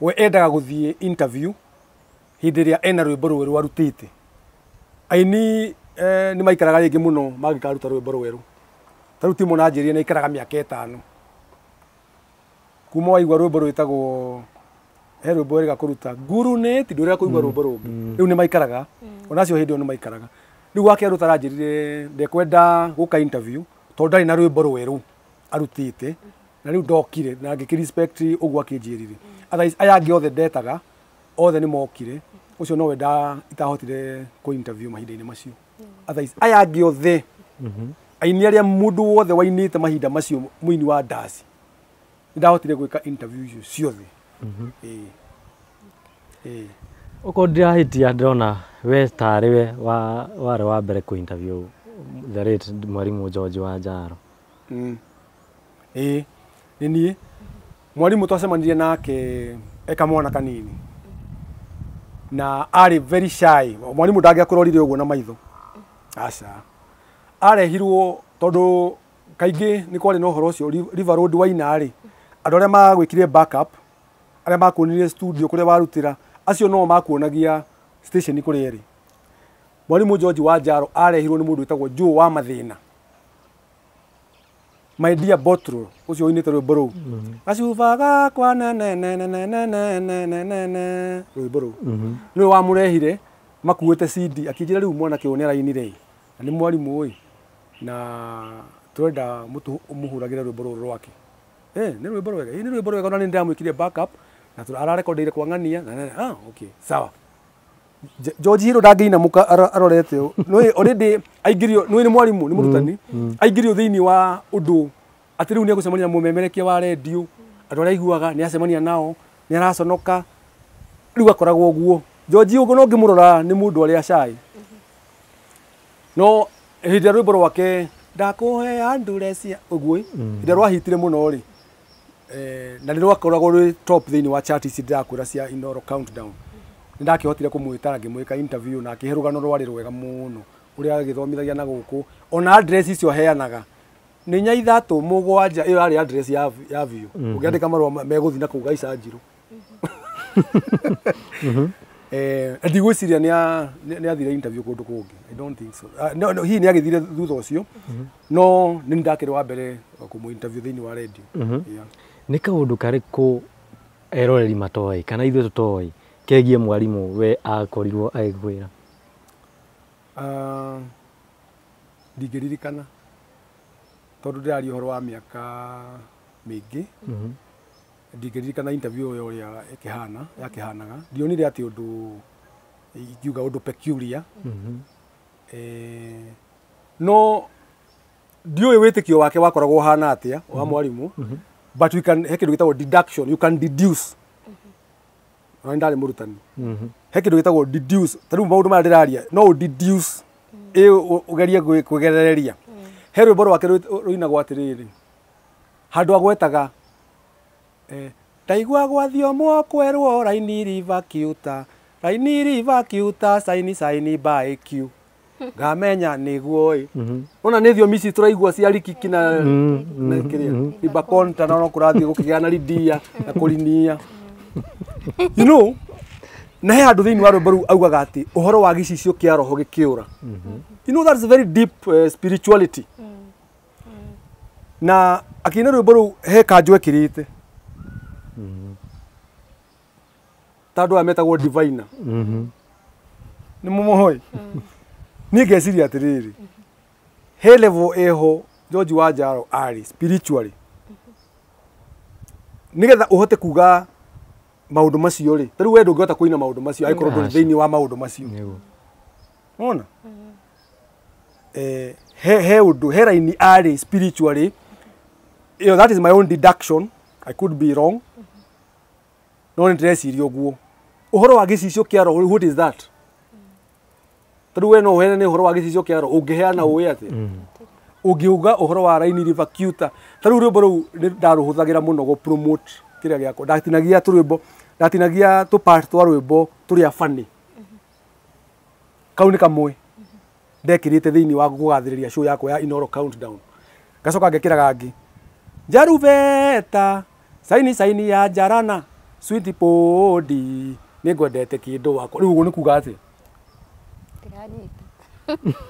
[SPEAKER 2] we endaga gũthiĩ interview hĩndĩ ĩrĩa ena rwĩmbo rwerũ arutĩte. Aini nĩ maikaraga rĩngĩ mũno mangĩkaruta rwĩmbo rwerũ. Ta rĩu Timo anjĩrire nĩ aikaraga mĩaka 5 kuma waigua rwĩmbo rwĩtagwo he rwĩmbo rwega kũruta ngurunĩti ndũrĩa kũigua rwĩmbo rũngĩ. Rĩu nĩ maikaraga onacio hĩndĩ ĩyo nĩ maikaraga. Rĩu wakĩaruta aranjĩrire ndekwenda gũka interview tondũ ndarĩ na rwĩmbo rwerũ arutĩte na rĩu ndokire na ngĩkĩ respect ũguo akĩnjĩrire. Otherwise aya angĩ othe ndetaga othe nĩ mokire ũcio nowe itahotire kũ interview mahinda-inĩ macio. Otherwise aya angĩ othe aini arĩa mũndũ wothe wainĩte mahinda macio mũini wa ndaci ndahotire gwĩka interview icio ciothe.
[SPEAKER 1] Okorwo ndirahĩtia ndĩrona we tarĩ we warĩ wa mbere kũ interview the late Mwalimu George Wanjaro.
[SPEAKER 2] Nĩ niĩ mwalimu twacemanirie nake e kamwana kanini na arĩ very shy. Mwalimu ndangĩakũrorire ũguo na maitho. Aca arehirwo tondũ kaingĩ nĩ kwarĩ na ũhoro ũcio River Road waina rĩ andũ arĩa magwĩkire backup arĩa makuonirie studio kũrĩa warutĩra acio no makuonagia station kũrĩa ĩrĩ. Mwalimu George Wanjaro arehirwo nĩ mũndũ wĩtagwo Joe wa Mathĩna. My dear Botro ũcio ũinĩte rwĩmbo rũu. Gacuba gakwa ne ne ne ne ne ne ne ne ne ne rwĩmbo rũu. Nĩwe wamũrehire makuĩte CD akĩnjĩra rĩu mwanake ũyũ nĩarainire na nĩ mwalimu ĩ na tũrenda mũhũragĩre rwĩmbo rũrũ rwake. Nĩ rwĩmbo rwega. Nĩ rwĩmbo rwega na nĩ ndĩramwĩkire backup na ararekondeire kwa ng'ania na okay sawa. George Hiro ndangĩinamũka arorete ũũ. Nĩũĩ already aingĩrio nĩũĩ nĩ mwalimu nĩ mũrutani aingĩrio thĩinĩ wa ũndũ atĩ rĩu nĩegũcemania na mũmemerekia wa redio andũ arĩa aiguaga nĩacemania nao nĩaraconoka rĩu akoragwo ũguo. George ũguo no ngĩmũrora nĩ mũndũ arĩa shy. No hĩndĩ ĩrĩa rwĩmbo rwake ndakũhe ndure cia ũguo hĩndĩ ĩrĩa rwahitire mũno rĩ na nĩ rwakoragwo rwĩ top thĩinĩ wa chart ici ndĩrakwĩra cia Inoro Countdown. Nĩndakĩhotire kũmwĩta na ngĩmwĩka interview na akĩhe rũgano rwarĩ rwega mũno ũrĩa agĩthomithagia na gũkũ ona address icio heanaga nĩ 4 3 7 ĩyo yarĩ address ya biũ ũngĩandĩka marũa megũthiĩ na kũu Gaica Njirũ. Ndigwĩciria nĩathire interview kũndũ kũngĩ. I don't think so. No, hihi nĩagĩthire thutha ũcio no nĩ ndakĩrĩ wa mbere kũmũ interview thĩinĩ wa radio.
[SPEAKER 1] Nĩ kaũndũ karĩkũ eroreri matoĩ kana ithuĩ tũtoĩ kegie mwalimu we akorirwo agĩkwĩra?
[SPEAKER 2] Ndingĩririkana tondũ ndĩraria ũhoro wa mĩaka mĩingĩ. Ndingĩririkana interview ĩyo ũrĩa ĩkĩhana yakĩhanaga. Ndionire atĩ ũndũ ingiuga ũndũ peculiar. No ndiũĩ wĩtĩkio wake wakoragwo ũhana atĩa wa mwalimu but we can he kĩndũ gĩtagwo deduction you can deduce. Ona ndarĩ mũrutani. He kĩndũ gĩtagwo deduce. Ta rĩu maũndũ maya ndĩraria no ũ deduce ũgerie kwĩgerereria. He rwĩmbo rwake rũinagwo atĩrĩrĩ handũ agwetaga ndaigua gwathio kwerwo raini riva kiuta raini riva kiuta saini saini by q ngamenya nĩguo ĩ. Ona nĩ thiomi ici tũraigua cia rikiki na kĩrĩa ribakonta na no kũrathiĩ gũkĩgĩa na ridia na kũrinia. You know na he handũ thĩinĩ wa rwĩmbo rũu augaga atĩ ũhoro wa gĩcicio kĩa roho gĩkĩũra. You know that's very deep spirituality. Na akĩina rwĩmbo rũu he kanjũ ekĩrĩte ta andũ aya metagwo diviner. Nĩ mũmoĩ. Niĩ ngeciria atĩrĩrĩ he level ĩho George Wanjaro arĩ spiritually nĩgetha ũhote kuga maũndũ macio rĩ ta rĩu we ndũngĩhota kũina maũndũ macio angĩkorwo ndũrĩ thĩinĩ wa maũndũ macio. Wona he ũndũ he raini arĩ spiritually. You know, that is my own deduction. I could be wrong. No nĩ ndĩreciria ũguo ũhoro wa gĩcicio kĩa roho what is that? Tondũ we no ũheane ũhoro wa gĩcicio kĩa roho ũngĩheana ũĩ atĩa? Ũngiuga ũhoro wa raini riva kiuta ta rĩu rwĩmbo rũu nĩ ndarũhũthagĩra mũno gũ promote kĩrĩa gĩakwa ndatinagia tũrwĩmbo Ndatinagia tũ part twa rwĩmbo tũrĩa funny. Kau nĩ kamwe ndekĩrĩte thĩinĩ wa kũgathĩrĩria show yakwa ya Inooro Countdown. Ngacoka ngekĩra gangĩ Njaruveta saini saini ya njarana sweet podi nĩngwendete kĩndũ wakwa. Rĩu ũguo nĩ kuga atĩa?
[SPEAKER 3] Ndiranyita.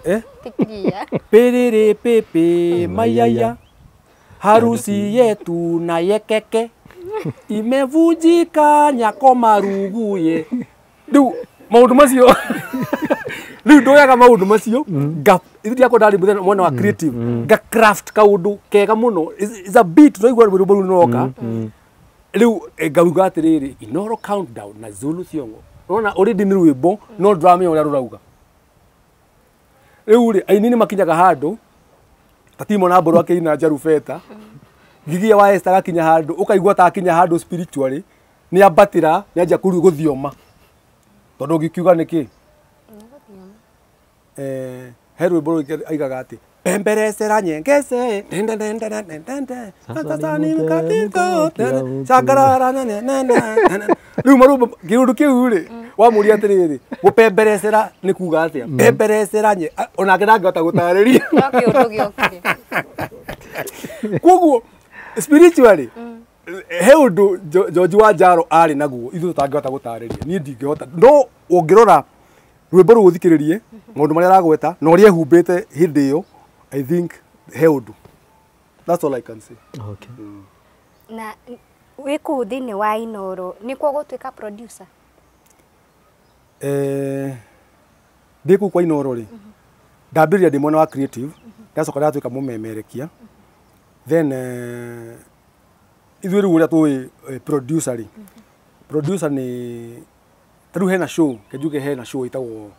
[SPEAKER 2] Eh?
[SPEAKER 3] Tikiria.
[SPEAKER 2] Piriri pipi mayaya harusi yetu na yekeke imevunjika nyako maruguye. Rĩu maũndũ macio rĩu ndoyaga maũndũ macio nga ithuĩ yakwa ndarĩ mũthenya mwena wa creative nga craft kaũndũ kega mũno. It's a beat no igua rwĩmbo rũu nĩroka. Rĩu ngauga atĩrĩrĩ Inooro Countdown na Zulu Thiongo. Ũrona already nĩ rwĩmbo no ndũramenya ũrĩa rũrauga. Rĩu rĩ aini nĩ makinyaga handũ ta Timo na Mbũrũ akĩina Njarubeta Gigia wa Esther agakinya handũ ũkaigua ta akinya handũ spiritually nĩ ambatĩra nĩ anjia gũthioma tondũ ũngĩkiuga nĩkĩ he rwĩmbo rũngĩ aigaga atĩ pemberecera nyengece rĩu marũmbo kĩũndũ kĩu rĩ wamũria atĩrĩrĩ gũpemberecera nĩ kuga atĩa pemberecera nye onake ndangĩhota gũtarĩria
[SPEAKER 3] No kĩũndũ gĩokire.
[SPEAKER 2] Koguo spiritually he ũndũ George wa Njaro arĩ naguo ithuĩ tũtangĩhota gũtarĩria niĩ ndingĩhota no ũngĩrora rwĩmbo rũu ũthikĩrĩrie maũndũ marĩa aragweta na ũrĩa ehumbĩte hĩndĩ ĩyo I think he ũndũ. That's all I can say.
[SPEAKER 1] Okay.
[SPEAKER 3] Na wĩ kũu thĩinĩ wa Inooro nĩkuo gũtuĩka producer?
[SPEAKER 2] Ndĩ kũu kwa Inooro rĩ ndambĩrĩria ndĩ mwena wa creative ndacoka ndatuĩka mũmemerekia then ithuĩ rĩu ũrĩa tũĩ producer rĩ producer nĩ ta rĩu hena show kenjuge hena show ĩtagwo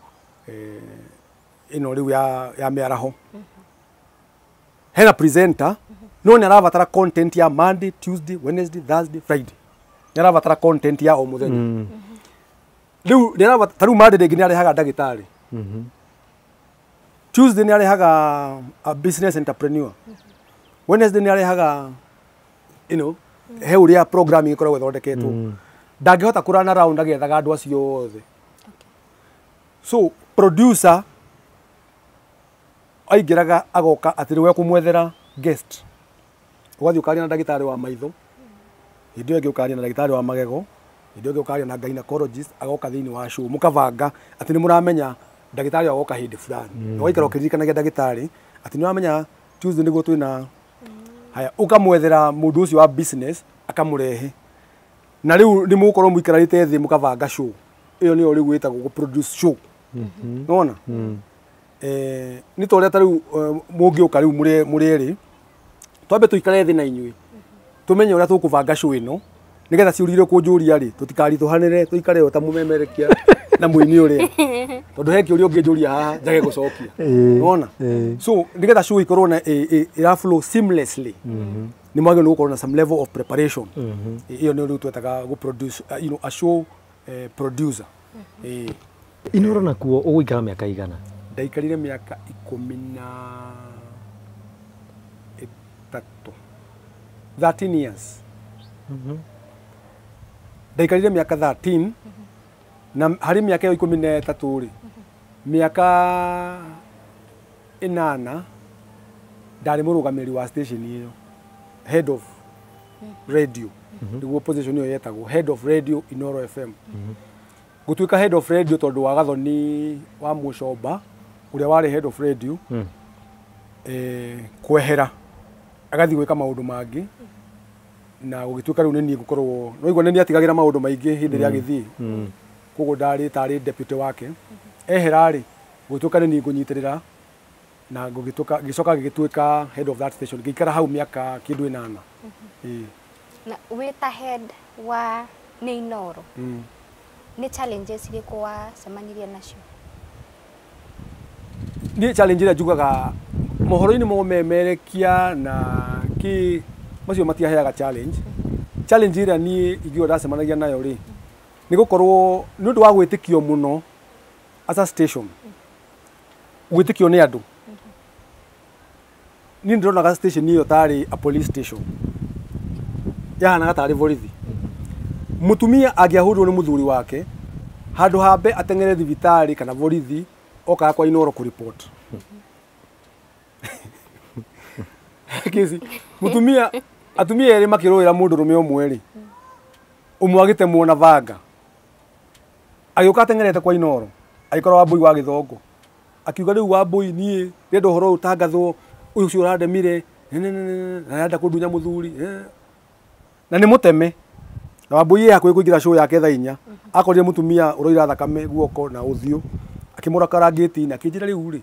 [SPEAKER 2] ĩno rĩu ya mĩaraho hena presenter no nĩ arabatara content ya Monday, Tuesday, Wednesday, Thursday, Friday nĩ arabatara content ya o mũthenya rĩu nĩ arabatara ta rĩu Monday rĩngĩ nĩ arehaga ndagĩtarĩ Tuesday nĩ arehaga a business entrepreneur Wednesday nĩ arehaga you know he ũrĩa programming ĩkoragwo ĩthondeketwo ndangĩhota kũrana round agĩethaga andũ acio othe. So producer aingĩraga agoka atĩ rĩu ekũmwethera guest ũgathiĩ ũkaria na ndagĩtarĩ wa maitho hĩndĩ ĩyo ĩngĩ ũkaria na ndagĩtarĩ wa magego hĩndĩ ĩyo ĩngĩ ũkaria na gynecologist agoka thĩinĩ wa show mũkabanga atĩ nĩ mũramenya ndagĩtarĩ agoka hĩndĩ fulani ũgaikara ũkĩririkanagia ndagĩtarĩ atĩ nĩ ũramenya Tuesday nĩguo twĩna haya ũkamwethera mũndũ ũcio wa business akamũrehe na rĩu nĩ mũgũkorwo mũikarĩte thĩ mũkabanga show ĩyo nĩyo rĩu ĩtagwo gũ produce show nĩwona nĩ ta ũrĩa ta rĩu mũngĩũka rĩu mũrĩ erĩ twambe tũikare thĩ na inyuĩ tũmenye ũrĩa tũkũbanga show ĩno nĩgetha ciũria iria ũkũnjũria rĩ tũtikaritũhanĩre tũikare o ta mũmemerekia na mũini ũrĩa tondũ he kĩũria ũngĩnjũria haha njage gũcokia nĩwona so nĩgetha show ĩkorwo na ĩra flow seamlessly nĩ mwagĩrĩirwo nĩ gũkorwo na some level of preparation ĩyo nĩyo rĩu twetaga gũ produce you know, a show producer.
[SPEAKER 1] Inooro nakuo ũgũikara mĩaka igana?
[SPEAKER 2] Ndaikarire mĩaka 13 13 years. Ndaikarire mĩaka 13 na harĩ mĩaka ĩyo 13 rĩ mĩaka 8 ndarĩ mũrũgamĩrĩri wa station ĩyo head of radio nĩguo position ĩyo yetagwo head of radio Inooro FM. Gũtuĩka head of radio tondũ wa Gathoni wa Mũcomba ũrĩa warĩ head of radio kwehera agathiĩ gwĩka maũndũ mangĩ na gũgĩtuĩka rĩu nĩ niĩ ngũkorwo no igua nĩ niĩ atigagĩra maũndũ maingĩ hĩndĩ ĩrĩa agĩthiĩ koguo ndarĩ tarĩ deputy wake ehera rĩ gũgĩtuĩka nĩ niĩ ngũnyitĩrĩra na ngũgĩtuĩka ngĩcoka ngĩgĩtuĩka head of that station ngĩikara hau mĩaka kĩndũ 8.
[SPEAKER 3] Na wĩ ta head wa nĩ Inooro nĩ challenges irĩkũ wacemanirie nacio?
[SPEAKER 2] Niĩ challenge ĩrĩa njugaga mohoro-inĩ momemerekia na kĩ macio matiaheaga challenge. Challenge ĩrĩa niĩ ingiuga ndacemanagia nayo rĩ nĩ gũkorwo nĩ ũndũ wa gwĩtĩkio mũno as a station gwĩtĩkio nĩ andũ. Niĩ ndĩronaga station ĩyo tarĩ a police station yahanaga tarĩ borithi. Mutumia angĩahũrirwo nĩ mũthuri wake handũ hambe ateng'ere thibitarĩ kana borithi okaga kwa Inooro kũ report. Kesi mutumia atumia erĩ makĩrũĩra mũndũrũme ũmwe rĩ, ũmwe agĩtemwo na banga, agĩũka ateng'erete kwa Inooro, agĩkora Wambui wa Gĩthongo, akiuga rĩu Wambui niĩ ndĩrenda ũhoro ũyũ ũtangathwo, ũyũ ũcio ũrandemire na arenda kũndunya mũthuri na nĩ mũteme. Na Wambui ĩ hakuhĩ kũingĩra show yake thaa inya, akorire mũtumia ũroira thakame guoko na ũthiũ, akĩmũra karangĩti-inĩ, akĩnjĩra rĩu rĩ,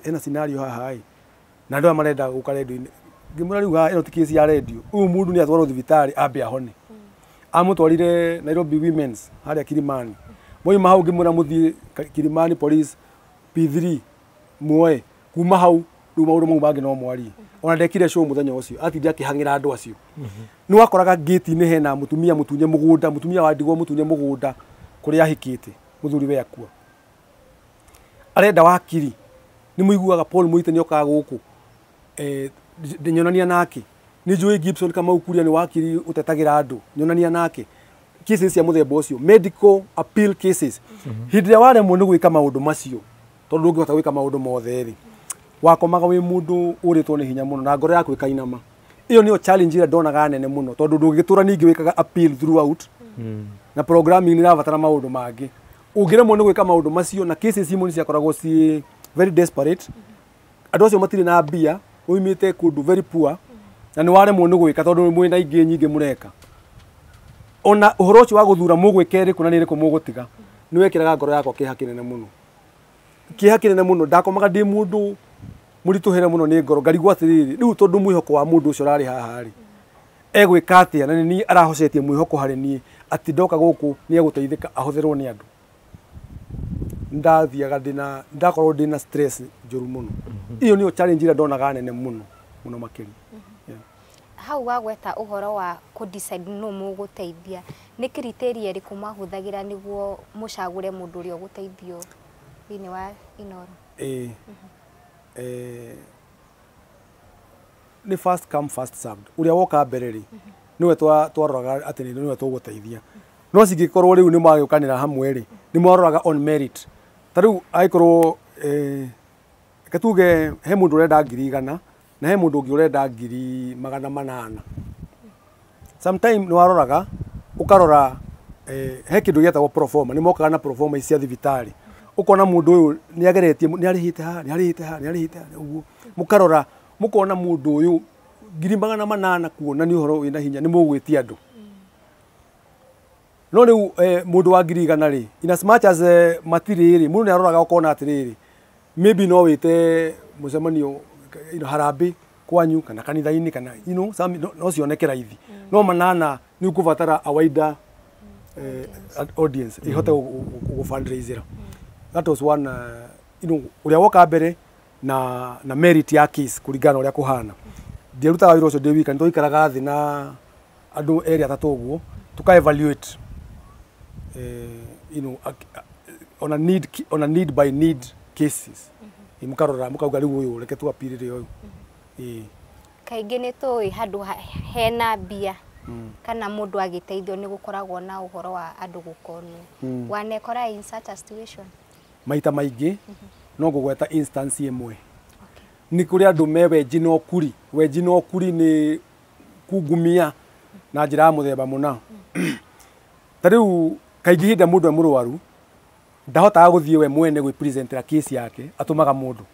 [SPEAKER 2] hena scenario haha ĩ, na andũ aya marenda gũka rendio-inĩ. Ngĩmwĩra rĩu haha ĩno ti kesi ya rendio, ũyũ mũndũ nĩ atwarwo thibitarĩ ambe ahone. Amũtwarire Nairobi Women's harĩa Kilimani. Moima hau ngĩmwĩra mũthiĩ Kilimani Police P3 muoe. Kuma hau rĩu maũndũ mau mangĩ no mwarie. Ona ndekire show mũthenya ũcio, atinde akĩhang'ĩra andũ acio. Nĩ wakoraga gate-inĩ hena mũtumia mũtunye mũgũnda, mũtumia wa ndigwa mũtunye mũgũnda kũrĩa ahikĩte, mũthuri we akua. Arenda wakiri, nĩ mũiguaga Paul Muite nĩ okaga gũkũ, nyonania nake. Nĩ njũĩ Gibson Kamau Kuria nĩ wakiri ũtetagĩra andũ, nyonania nake. Cases cia mũthemba ũcio, medical appeal cases. Hĩndĩ ĩrĩa waremwo nĩ gwĩka maũndũ macio, tondũ ndũngĩhota gwĩka maũndũ mothe rĩ, wakomaga wĩ mũndũ ũrĩtwo nĩ hinya mũno na ngoro yaku ĩkainama. Ĩyo nĩyo challenge ĩrĩa ndonaga nene mũno, tondũ ndũngĩtũra ningĩ wĩkaga appeal throughout, na programming nĩ ĩrabatara maũndũ mangĩ. Ũngĩremwo nĩ gwĩka maũndũ macio, na cases imwe nĩ ciakoragwo ciĩ very desperate, andũ acio matirĩ na mbia, ũimĩte kũndũ very poor, na nĩ waremwo nĩ gwĩka tondũ mwĩna ingĩ nyingĩ mũreka. Ona ũhoro ũcio wa gũthura mũgwĩka ĩrĩkũ na nĩ ĩrĩkũ mũgũtiga, nĩ wekĩraga ngoro yakwa kĩeha kĩnene mũno. Kĩeha kĩnene mũno, ndakomaga ndĩ mũndũ mũritũhĩre mũno nĩ ngoro, ngarigwo atĩrĩrĩ, rĩu tondũ mwĩhoko wa mũndũ ũcio ũrarĩ haha rĩ, egwĩka atĩa, na nĩ niĩ arahocetie mwĩhoko harĩ niĩ atĩ ndoka gũkũ nĩ egũteithĩka ahũthĩrwo nĩ andũ. Ndathiaga ndĩna, ndakorwo ndĩna stress njũru mũno. Iyo nĩyo challenge ĩrĩa ndonaga nene mũno mũno makĩria.
[SPEAKER 3] Hau wagweta ũhoro wa kũ decide nũ mũgũteithia, nĩ criteria ĩrĩkũ mwahũthagĩra nĩguo mũcagũre mũndũ ũrĩa ũgũteithio thĩinĩ wa Inooro?
[SPEAKER 2] Nĩ first come first served. Ũrĩa woka mbere rĩ, nĩwe twaroraga atĩ nĩwe tũgũteithia. No cingĩkorwo rĩu nĩ magĩũkanĩra hamwe rĩ, nĩ mwaroraga on merit. Ta rĩu angĩkorwo reke tuge he mũndũ ũrenda 100,000 na he mũndũ ũngĩ ũrenda 800,000. Sometime nĩ waroraga ũkarora he kĩndũ gĩetagwo proforma, nĩ mokaga na proforma cia thibitarĩ. Ũkona mũndũ ũyũ nĩ ageretie, nĩ arĩhĩte haha, nĩ arĩhĩte haha, nĩ arĩhĩte haha, ũguo. Mũkarora mũkona mũndũ ũyũ 800,000 kuona nĩ ũhoro wĩna hinya, nĩ mũgwĩtia andũ. No rĩu mũndũ wa 100,000 rĩ, in as much as matirĩ rĩ, mũndũ nĩ aroraga ũkona atĩrĩrĩ, maybe no wĩte mũcemanio harambĩ kwanyu kana kanitha-inĩ kana you know, some, no cioneke raithi. No 800 nĩ ũkũbatara a wider audience ihote gũ fundraisera. That was one, you know, ũrĩa woka mbere na merit ya case kũringana na ũrĩa kũhana. Ndiarutaga wĩra ũcio ndĩ wika, nĩ twaikaraga thĩ na andũ erĩ atatũ ũguo, tũka evaluate you know, on a need by need cases. Mũkarora mũkauga rĩu ũyũ reke tu appeal ũyũ.
[SPEAKER 3] Kaingĩ nĩ tũĩ handũ hena mbia kana mũndũ agĩteithio nĩ gũkoragwo na ũhoro wa andũ gũkonwo. Wanekora in such a situation?
[SPEAKER 2] Maita maingĩ no ngũgweta instance ĩmwe. Nĩ kũrĩ andũ me wenji na ũkuri. Wenji na ũkuri nĩ kungumia na njĩra ya mũthemba mũna. Ta rĩu kaingĩ hĩndĩ ĩrĩa mũndũ e mũrwaru ndahotaga gũthiĩ we mwene gwĩpresentera case yake, atũmaga mũndũ.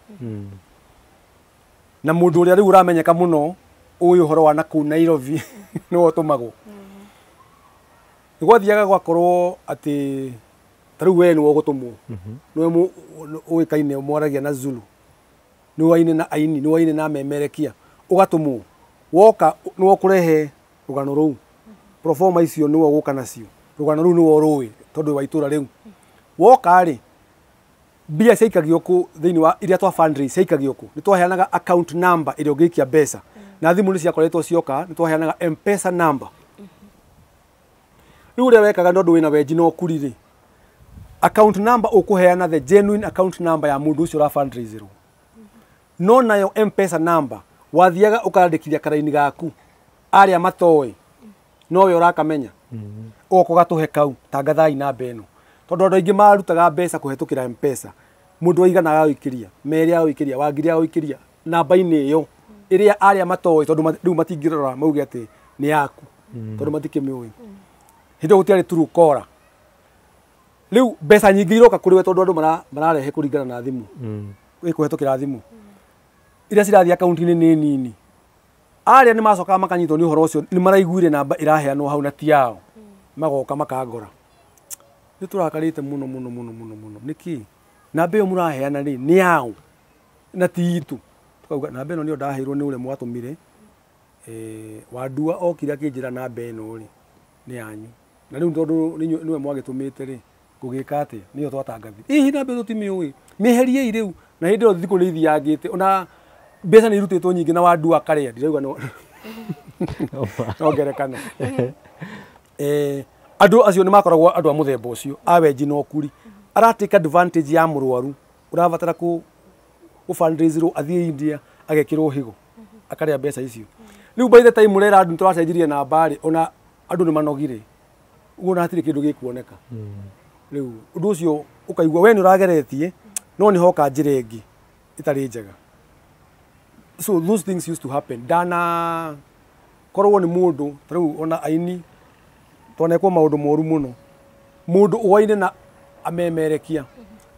[SPEAKER 2] Na mũndũ ũrĩa rĩu ũramenyeka mũno ũĩ ũhoro wa nakũu Nairobi nĩwe ũtũmagwo. Nĩ gwathiaga gwakorwo atĩ ta rĩu we nĩwe ũgũtũmwo, nĩwe ũĩkaine mwaragia na Zulu, nĩwe waine na aini, nĩwe waine na memerekia, ũgatũmwo. Woka nĩwe ũkũrehe rũgano rũu, proforma icio nĩwe ũgũka nacio, rũgano rũu nĩwe ũrũĩ tondũ wa itũra rĩu. Woka rĩ, mbia ciaikagio kũ thĩinĩ wa iria twa fundraise ciaikagio kũ, nĩ twaheanaga account number ĩrĩa ũngĩikia mbeca, na thimũ nĩ ciakoretwo cioka, nĩ twaheanaga M-Pesa number. Rĩu ũrĩa wekaga nĩ ũndũ wĩna wenji na ũkuri rĩ, account number ũkũheana the genuine account number ya mũndũ ũcio ũra fundraiserwo. No nayo M-Pesa number wathiaga ũkandĩkithia karaini gaku Arĩa matoĩ nowe ũrakamenya. Ũgoka ũgatũhe kau tangathai namba ĩno. Tondũ andũ aingĩ marutaga mbeca kũhetũkĩra M-Pesa. Mũndũ aigana agagũikĩria, merĩ agagũikĩria, wa ngiri agagũikĩria namba-inĩ ĩyo ĩrĩa arĩa matoĩ tondũ rĩu matingĩrora mauge atĩ nĩ yaku tondũ matikĩmĩũĩ. Hĩndĩ ĩyo gũtiarĩ Truecaller. Rĩu mbeca nyingĩ iroka kũrĩ we tondũ andũ mararehe kũringana na thimũ. Kũhetũkĩra thimũ. Iria cirathiĩ akaunti-inĩ nĩ nini. Arĩa nĩ macokaga makanyitwo nĩ ũhoro ũcio nĩ maraiguire namba ĩraheanwo hau na ti yao. Magoka makangora. Nĩ tũrakarĩte mũno mũno mũno mũno mũno. Nĩkĩ? Namba ĩyo mũraheana rĩ nĩ yao na ti itũ. Tukauga namba ĩno nĩyo ndaheirwo nĩ ũrĩa mwatũmire. Wandua okire akĩnjĩra namba ĩno rĩ nĩ yanyu. Na rĩu tondũ nĩwe mwagĩtũmĩte rĩ ngũgĩka atĩa? Nĩyo twatangathire. Hihi namba ĩyo tũtimĩũĩ. Mĩeheriei rĩu. Na hĩndĩ ĩyo thikũ nĩ ithiangĩte. Ona mbeca nĩ irutĩtwo nyingĩ na Wandua akarĩa. Ndirauga no ngerekano. Andũ acio nĩ makoragwo andũ a mũthemba ũcio a wenji na ũkuri. Ara take advantage ya mũrwaru ũrabatara kũ fundraise-rwo athiĩ India agekĩrwo higo akarĩa mbeca icio. Rĩu by the time mũrera andũ nĩtũracenjirie namba rĩ ona andũ nĩ manogire. Ũguo na hatirĩ kĩndũ gĩkuoneka. Rĩu ũndũ ũcio ũkaigua we nĩ ũrageretie no nĩ hoka njĩra ĩngĩ ĩtarĩ njega. So those things used to happen. Ndana korwo nĩ mũndũ ta rĩu ona aini twanekwo maũndũ moru mũno. Mũndũ ũwaine na amemerekia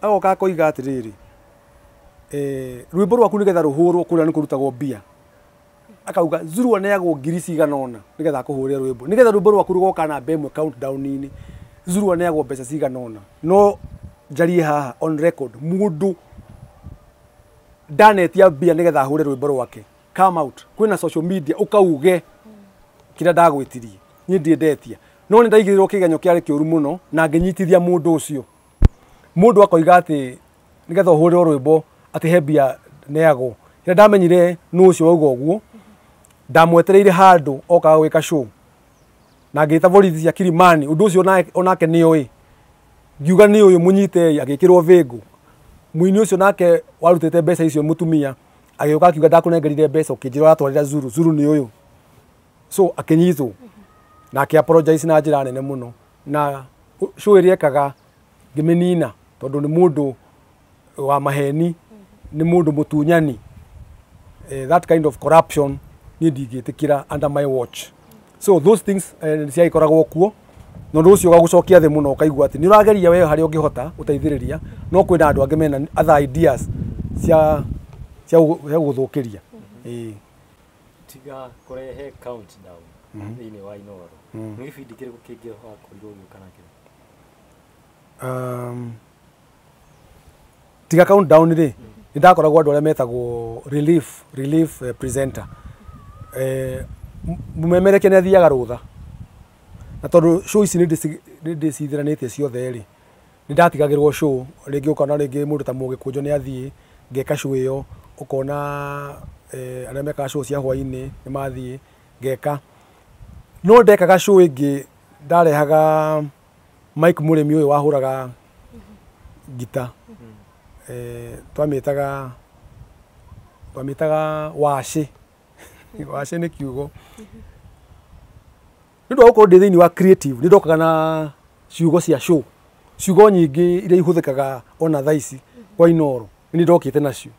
[SPEAKER 2] agoka akoiga atĩrĩrĩ rwĩmbo rwaku nĩgetha rũhũrwo kũrĩa nĩ kũrutagwo mbia. Akauga Zuru aneagwo ngiri cigana ũna nĩgetha akũhũrĩre rwĩmbo. Nĩgetha rwĩmbo rwaku rũgoka namba ĩmwe countdown-inĩ. Zuru aneagwo mbeca cigana ũna. No njarie haha on record mũndũ ndanetia mbia nĩgetha ahũre rwĩmbo rwake. Come out. Kwĩna social media ũkauge kĩrĩa ndagwĩtirie. Niĩ ndiendetia. No nĩ ndaigĩrĩrwo kĩgenyo kĩarĩ kĩũru mũno na ngĩnyitithia mũndũ ũcio. Mũndũ akoiga atĩ nĩgetha ũhũrĩrwo rwĩmbo atĩ he mbia neagwo. Rĩrĩa ndamenyire nũ ũcio wauga ũguo ndamwetereire handũ okaga gwĩka show. Na ngĩta borithi cia Kilimani ũndũ ũcio onake nĩoĩ. Ngiuga nĩ ũyũ mũnyitei agĩkĩrwo vĩngũ. Mũini ũcio nake warutĩte mbeca icio mũtumia agĩũka akiuga ndakũnengerire mbeca ũkĩnjĩra ũratwarĩra Zuru. Zuru nĩ ũyũ. So akĩnyitwo. Na akĩ apologize na njĩra nene mũno. Na show ĩrĩa ekaga ngĩmĩnina tondũ nĩ mũndũ wa maheni, nĩ mũndũ mũtunyani. That kind of corruption niĩ ndingĩtĩkĩra under my watch. So those things ciagĩkoragwo kuo. Na ũndũ ũcio ũgagũcokia thĩ mũno ũkaigua atĩ nĩ ũrageria we harĩa ũngĩhota gũteithĩrĩria no kwĩna andũ angĩ mena other ideas cia gũgũthũkĩria.
[SPEAKER 1] Tiga kũrehe countdown thĩinĩ wa Inooro. Nĩ gĩbindi kĩrĩkũ kĩngĩ wakorirwo ũgĩũka nakĩo?
[SPEAKER 2] Tiga countdown rĩ nĩ ndakoragwo andũ arĩa metagwo relief presenter. Mũmemerekia nĩ athiaga rũtha. Na tondũ show ici nĩ ndĩcithiranĩtie ciothe rĩ nĩ ndatigagĩrwo show rĩngĩ ũkona rĩngĩ mũndũ ta Mũgĩkũnjũ nĩ athiĩ ngeka show ĩyo ũkona arĩa mekaga show cia hwainĩ nĩ mathiĩ ngeka. No ndekaga show ĩngĩ ndarehaga Mike Mũrĩmi ũyũ wahũraga ngita. Twamĩtaga wacĩ. Wacĩ nĩ kiugo. Nĩ ũndũ wa gũkorwo ndĩ thĩinĩ wa creative nĩ ndokaga na ciugo cia show. Ciugo nyingĩ iria ihũthĩkaga ona thaa ici kwa Inooro nĩ ndokĩte nacio.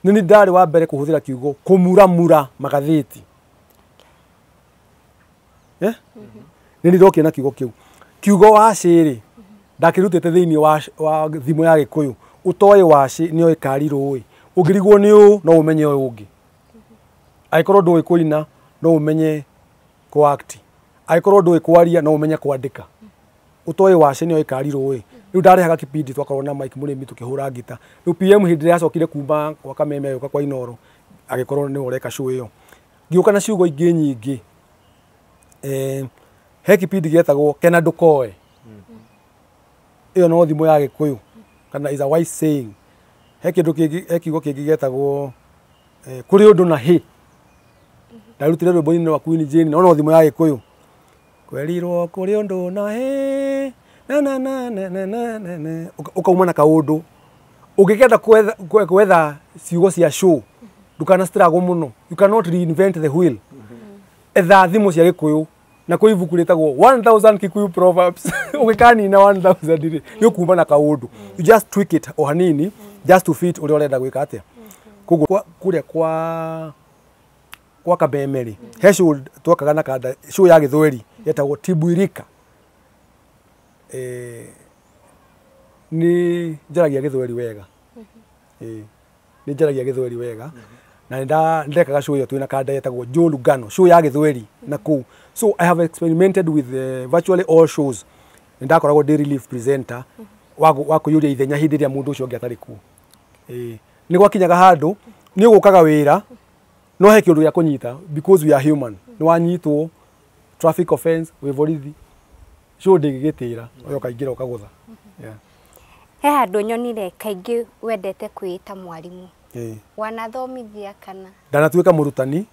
[SPEAKER 2] Nĩ niĩ ndarĩ wa mbere kũhũthĩra kiugo kũmuramura magathĩti. Nĩ niĩ ndokire na kiugo kĩu. Kiugo wacĩ rĩ ndakĩrutĩte thĩinĩ wa thimo ya Gĩkũyũ. Ũtoĩ wacĩ nĩoĩ kari rũĩ. Ũngĩrigwo nĩ ũũ no ũmenye ũyũ ũngĩ. Angĩkorwo ndũĩ kũina no ũmenye kũ-act. Angĩkorwo ndũĩ kwaria no ũmenye kwandĩka. Ũtoĩ wacĩ nĩoĩ kari rũĩ. Rĩu ndarehaga kipindi twakorwo na Mike Mũrĩmi tũkĩhũra ngita. Rĩu PM hĩndĩ ĩrĩa acokire kuma kwa Kameme agĩũka kwa Inooro agĩkorwo nĩwe ũreka show ĩyo. Ngĩũka na ciugo ingĩ nyingĩ. He kipindi gĩetagwo Kena Ndũkoe. Ĩyo no thimo ya Gĩkũyũ kana is a wise saying. He kĩndũ kĩngĩ, he kiugo kĩngĩ gĩetagwo kũrĩ ũndũ na hĩ. Ndarutire rwĩmbo-inĩ rwa Queen Jane no thimo ya Gĩkũyũ. Kwerirwo kũrĩ ũndũ na hĩ na na na na na na na ũkauma na kaũndũ. Ũngĩkenda gwetha ciugo cia show ndũkana struggle mũno. You cannot reinvent the wheel. Etha thimo cia Gikuyu na kwĩ ibuku rĩtagwo 1000 Kikuyu Proverbs. Ũgĩkanina 1000 rĩ, nĩ ũkuma na kaũndũ. You just tweak it o hanini just to fit ũrĩa ũrenda gwĩka atĩa. Koguo kũrĩa kwa Kabeme rĩ, he show twakaga na kanda, show ya Gĩthweri yetagwo Tibuirika. Nĩ njaragia Gĩthweri wega. Nĩ njaragia Gĩthweri wega. Na ndekaga show ĩyo twĩna kanda yetagwo Joe Lugano, show ya Gĩthweri na kũu. So I have experimented with virtually all shows. Nĩ ndakoragwo ndĩ relief presenter wa kũiyũria ithenya hĩndĩ ĩrĩa mũndũ ũcio ũngĩ atarĩ kuo. Nĩ gwakinyaga handũ nĩ ũgũkaga wĩra no he kĩũndũ gĩa kũnyita because we are human. Nĩ wanyitwo traffic offense wĩ borithi, show ndĩngĩgĩtĩra ũrĩa ũkaingĩra ũkagũtha.
[SPEAKER 3] He handũ nyonire kaingĩ wendete kwĩĩta mwarimũ. Wanathomithia kana?
[SPEAKER 2] Ndanatuĩka mũrutani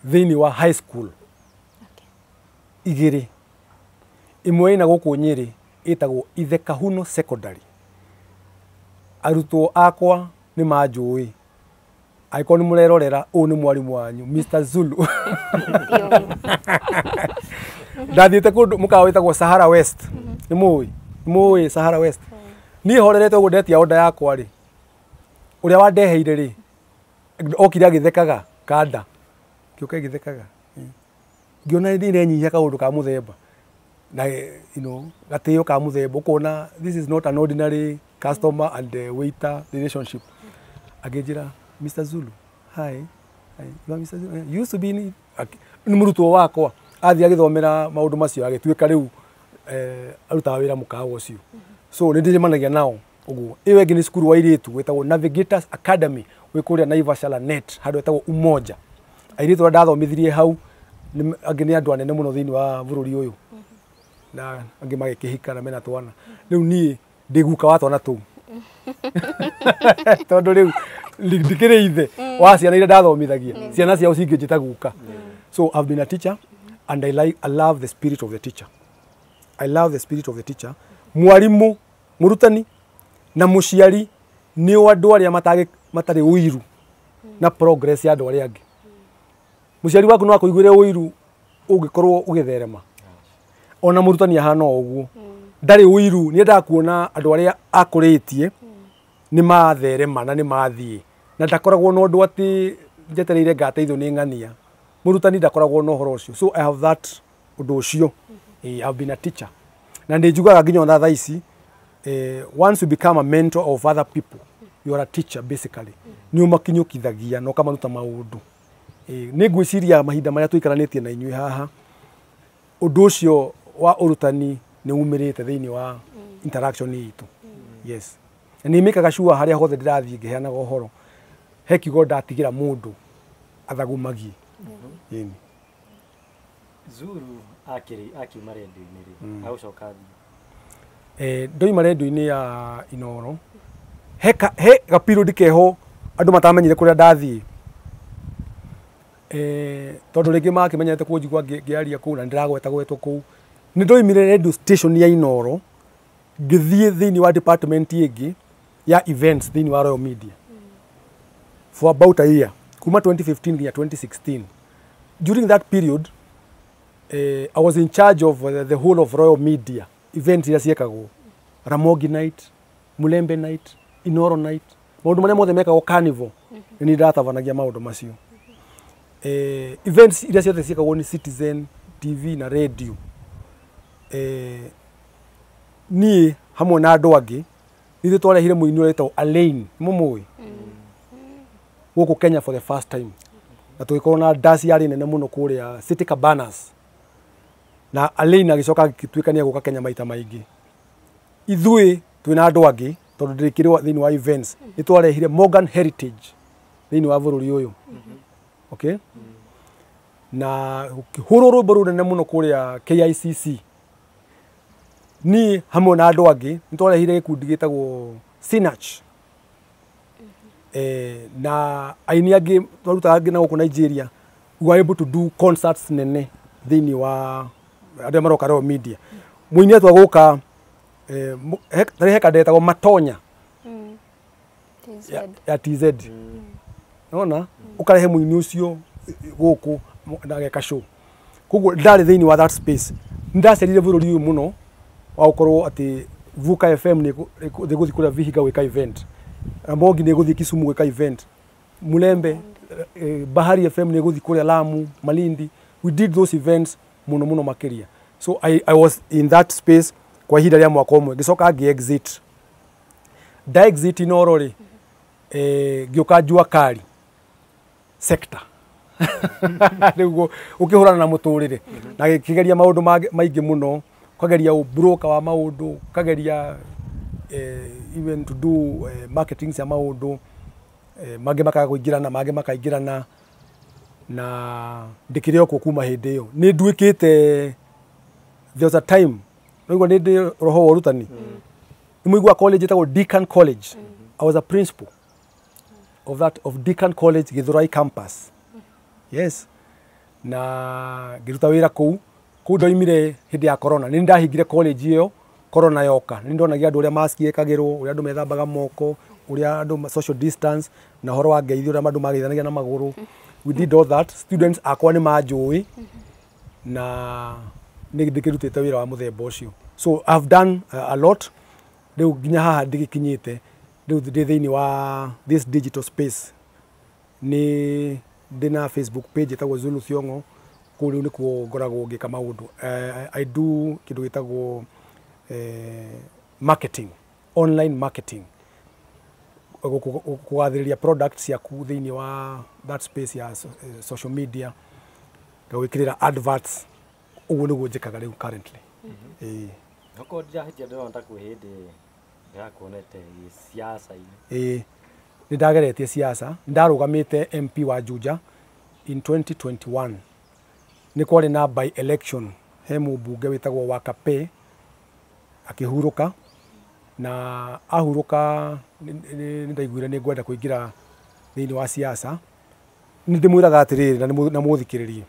[SPEAKER 2] thĩinĩ wa high school. Igĩrĩ. Ĩmwe ĩna gũkũ Nyĩrĩ ĩtagwo Ithe Kahuno Secondary. Arutwo akwa nĩ manjũĩ. Angĩkorwo nĩ mũrerorera, ũyũ nĩ mwarimũ wanyu Mr. Zulu. Ndathiĩte kũndũ mũkawa wĩtagwo Sahara West. Nĩ mũĩ? Mũĩ Sahara West. Niĩ horerete ũguo ndetia order yakwa rĩ, ũrĩa wandeheire rĩ, okire agĩthekaga kanda. Kĩũka gĩthekaga. Ngĩona nĩ irenyihia kaũndũ ka mũthemba. Na you know, gatĩo ka mũthemba, ũkona this is not an ordinary customer and waiter relationship. Akĩnjĩra, Mr. Zulu, hi. Hi. You are Mr. Zulu? You used to be in... Nĩ mũrutwo wakwa. Athiĩ agĩthomera maũndũ macio agĩtuĩka rĩu arutaga wĩra mũkawa ũcio. So nĩ ndĩcemanagia nao ũguo. Ĩyo ĩngĩ nĩ cukuru wa airĩtu wĩtagwo Navigators Academy wĩ kũrĩa Naivasha Lanet handũ hetagwo Umoja. Airĩtu arĩa ndathomithirie hau angĩ nĩ andũ anene mũno thĩinĩ wa bũrũri ũyũ. Na angĩ magĩkĩhika na mena twana. Rĩu niĩ ndĩ guka wa twana tũu. Tondũ rĩu ndikĩrĩ ithe wa ciana iria ndathomithagia. Ciana ciao cingĩnjĩta guka. So I've been a teacher and I love the spirit of the teacher. I love the spirit of the teacher. Mwarimu, mũrutani na mũciari nĩ andũ arĩa matarĩ ũiru na progress ya andũ arĩa angĩ. Mũciari waku no akũiguĩre ũiru ũngĩkorwo ũgĩtherema. Ona mũrutani ahana o ũguo. Ndarĩ ũiru, nĩ endaga kuona andũ arĩa akũrĩtie nĩ matherema na nĩ mathiĩ. Na ndakoragwo na ũndũ atĩ njetereire ngateithio nĩ ng'ania. Mũrutani ndakoragwo na ũhoro ũcio. So I have that ũndũ ũcio. I've been a teacher. Na nĩ njugaga nginya ona thaa ici, once you become a mentor of other people, you are a teacher basically. Nĩ ũmakinyũkithagia na ũkamaruta maũndũ. Nĩ ngwĩciria mahinda marĩa tũikaranĩtie na inyuĩ haha, ũndũ ũcio wa ũrutani nĩ umĩrĩte thĩinĩ wa interaction itũ. Yes. Na nĩ mĩkaga sure harĩa hothe ndĩrathiĩ ngĩheanaga ũhoro, he kiugo ndatigĩra mũndũ athagumagie. Ĩni.
[SPEAKER 1] Zulu akiuma rendio-inĩ rĩ, agũcoka athiĩ.
[SPEAKER 2] Ndoima rendio-inĩ ya Inooro, he gapiriod keho andũ matamenyire kũrĩa ndathiĩ. Tondũ rĩngĩ makĩmenyete kũnjigua ngĩaria kũu na ndĩragwetagwetwo kũu. Nĩ ndoimire radio station ya Inooro ngĩthiĩ thĩinĩ wa department ĩngĩ ya events thĩinĩ wa Royal Media for about a year, kuma 2015 nginya 2016. During that period, I was in charge of the whole of Royal Media events iria ciekagwo, Ramogi night, Mulembe night, Inooro night, maũndũ marĩa mothe mekagwo carnival, nĩ ndatabanagia maũndũ macio. Events iria ciothe ciekagwo nĩ Citizen TV na radio. Niĩ hamwe na andũ angĩ nithuĩ twarehire mũini ũrĩa wĩtagwo Alain, mũmũĩ, gũkũ Kenya for the first time. Na tũgĩkorwo na ndaci yarĩ nene mũno kũrĩa City Cabanas. Na Alain agĩcoka agĩtuĩka nĩ egũka Kenya maita maingĩ. Ithuĩ twĩna andũ angĩ tondũ ndĩkĩrĩ thĩinĩ wa events, nĩ twarehire Morgan Heritage thĩinĩ wa bũrũri ũyũ. Okay? Na gũkĩhũrwo rwĩmbo rũnene mũno kũrĩa KICC. Niĩ hamwe na andũ angĩ nĩ twarehire gĩkundi gĩtagwo Sinach. Na aini angĩ twarutaga angĩ na gũkũ Nigeria, we were able to do concerts nene thĩinĩ wa andũ arĩa maroka Royal Media. Mũini atwa gũka tarĩ he kanda yetagwo Matonya ya TZ. Nona ũkarehe mũini ũcio gũkũ na ageka show. Koguo ndarĩ thĩinĩ wa that space. Nĩ ndacerire bũrũri ũyũ mũno wa gũkorwo atĩ Vuka FM nĩ gũthiĩ kũrĩa Vihiga gwĩka event, Ramogi nĩ gũthiĩ Kisumu gwĩka event, Mulembe, Bahari FM nĩ gũthiĩ kũrĩa Lamu, Malindi. We did those events mũno mũno makĩria. So I was in that space kwa ihinda rĩa mwaka ũmwe, ngĩcoka ngĩ exit. Nda exit Inoro rĩ, ngĩũka Jua Kali sector nĩguo ũkĩhũrana na mũtũrĩre na gĩkĩgeria maũndũ maingĩ mũno, ũkageria ũbroker wa maũndũ, ũkageria even to do marketing cia maũndũ, mangĩ makaga kũingĩrana, mangĩ makaingĩrana, na ndĩkĩrĩ o kuo kuma hĩndĩ ĩyo. Nĩ nduĩkĩte, there was a time naigua nĩ ndĩ roho wa ũrutani, nĩ mũigua college ĩtagwo Deacon College. I was a principal of that, of Deacon College Githurai campus. Yes, na ngĩruta wĩra kũu. Kũu ndoimire hĩndĩ ya corona. Nĩ ndahingire college ĩyo corona yoka. Nĩ ndonagia andũ ũrĩa mask ĩkagĩrwo, ũrĩa andũ methambaga moko, ũrĩa andũ social distance, na ũhoro wa ngeithi, ũrĩa andũ mageithanagia na magũrũ. We did all that. Students akwa nĩ manjũĩ na nĩ ndĩkĩrutĩte wĩra wa mũthemba ũcio. So I've done a lot. Rĩu nginya haha ndĩgĩkinyĩte rĩu ndĩ thĩinĩ wa this digital space. Nĩ ndĩ na Facebook page ĩtagwo Zulu Thiong'o. Kũu rĩu nĩkuo ngoragwo ngĩka maũndũ. I do kĩndũ gĩtagwo marketing, online marketing, kũgathĩrĩria product ciaku thĩinĩ wa that space ya social media, ngagwĩkĩrĩra adverts. Ũguo nĩguo njĩkaga rĩu currently. Ĩĩ.
[SPEAKER 1] Okorwo ndirahĩtia, ndĩrona ta kwĩ hĩndĩ ndĩrakuonete siasa-inĩ.
[SPEAKER 2] Ĩĩ, nĩ ndageretie siasa. Nĩ ndarũgamĩte MP wa Juja in 2021. Nĩ kwarĩ na by election, he mũmbunge wĩtagwo Wakape akĩhurũka, na ahurũka nĩ ndaiguire nĩ ngwenda kũingĩra thĩinĩ wa siasa. Nĩ ndĩmwĩraga atĩrĩrĩ na na mũthikĩrĩrie,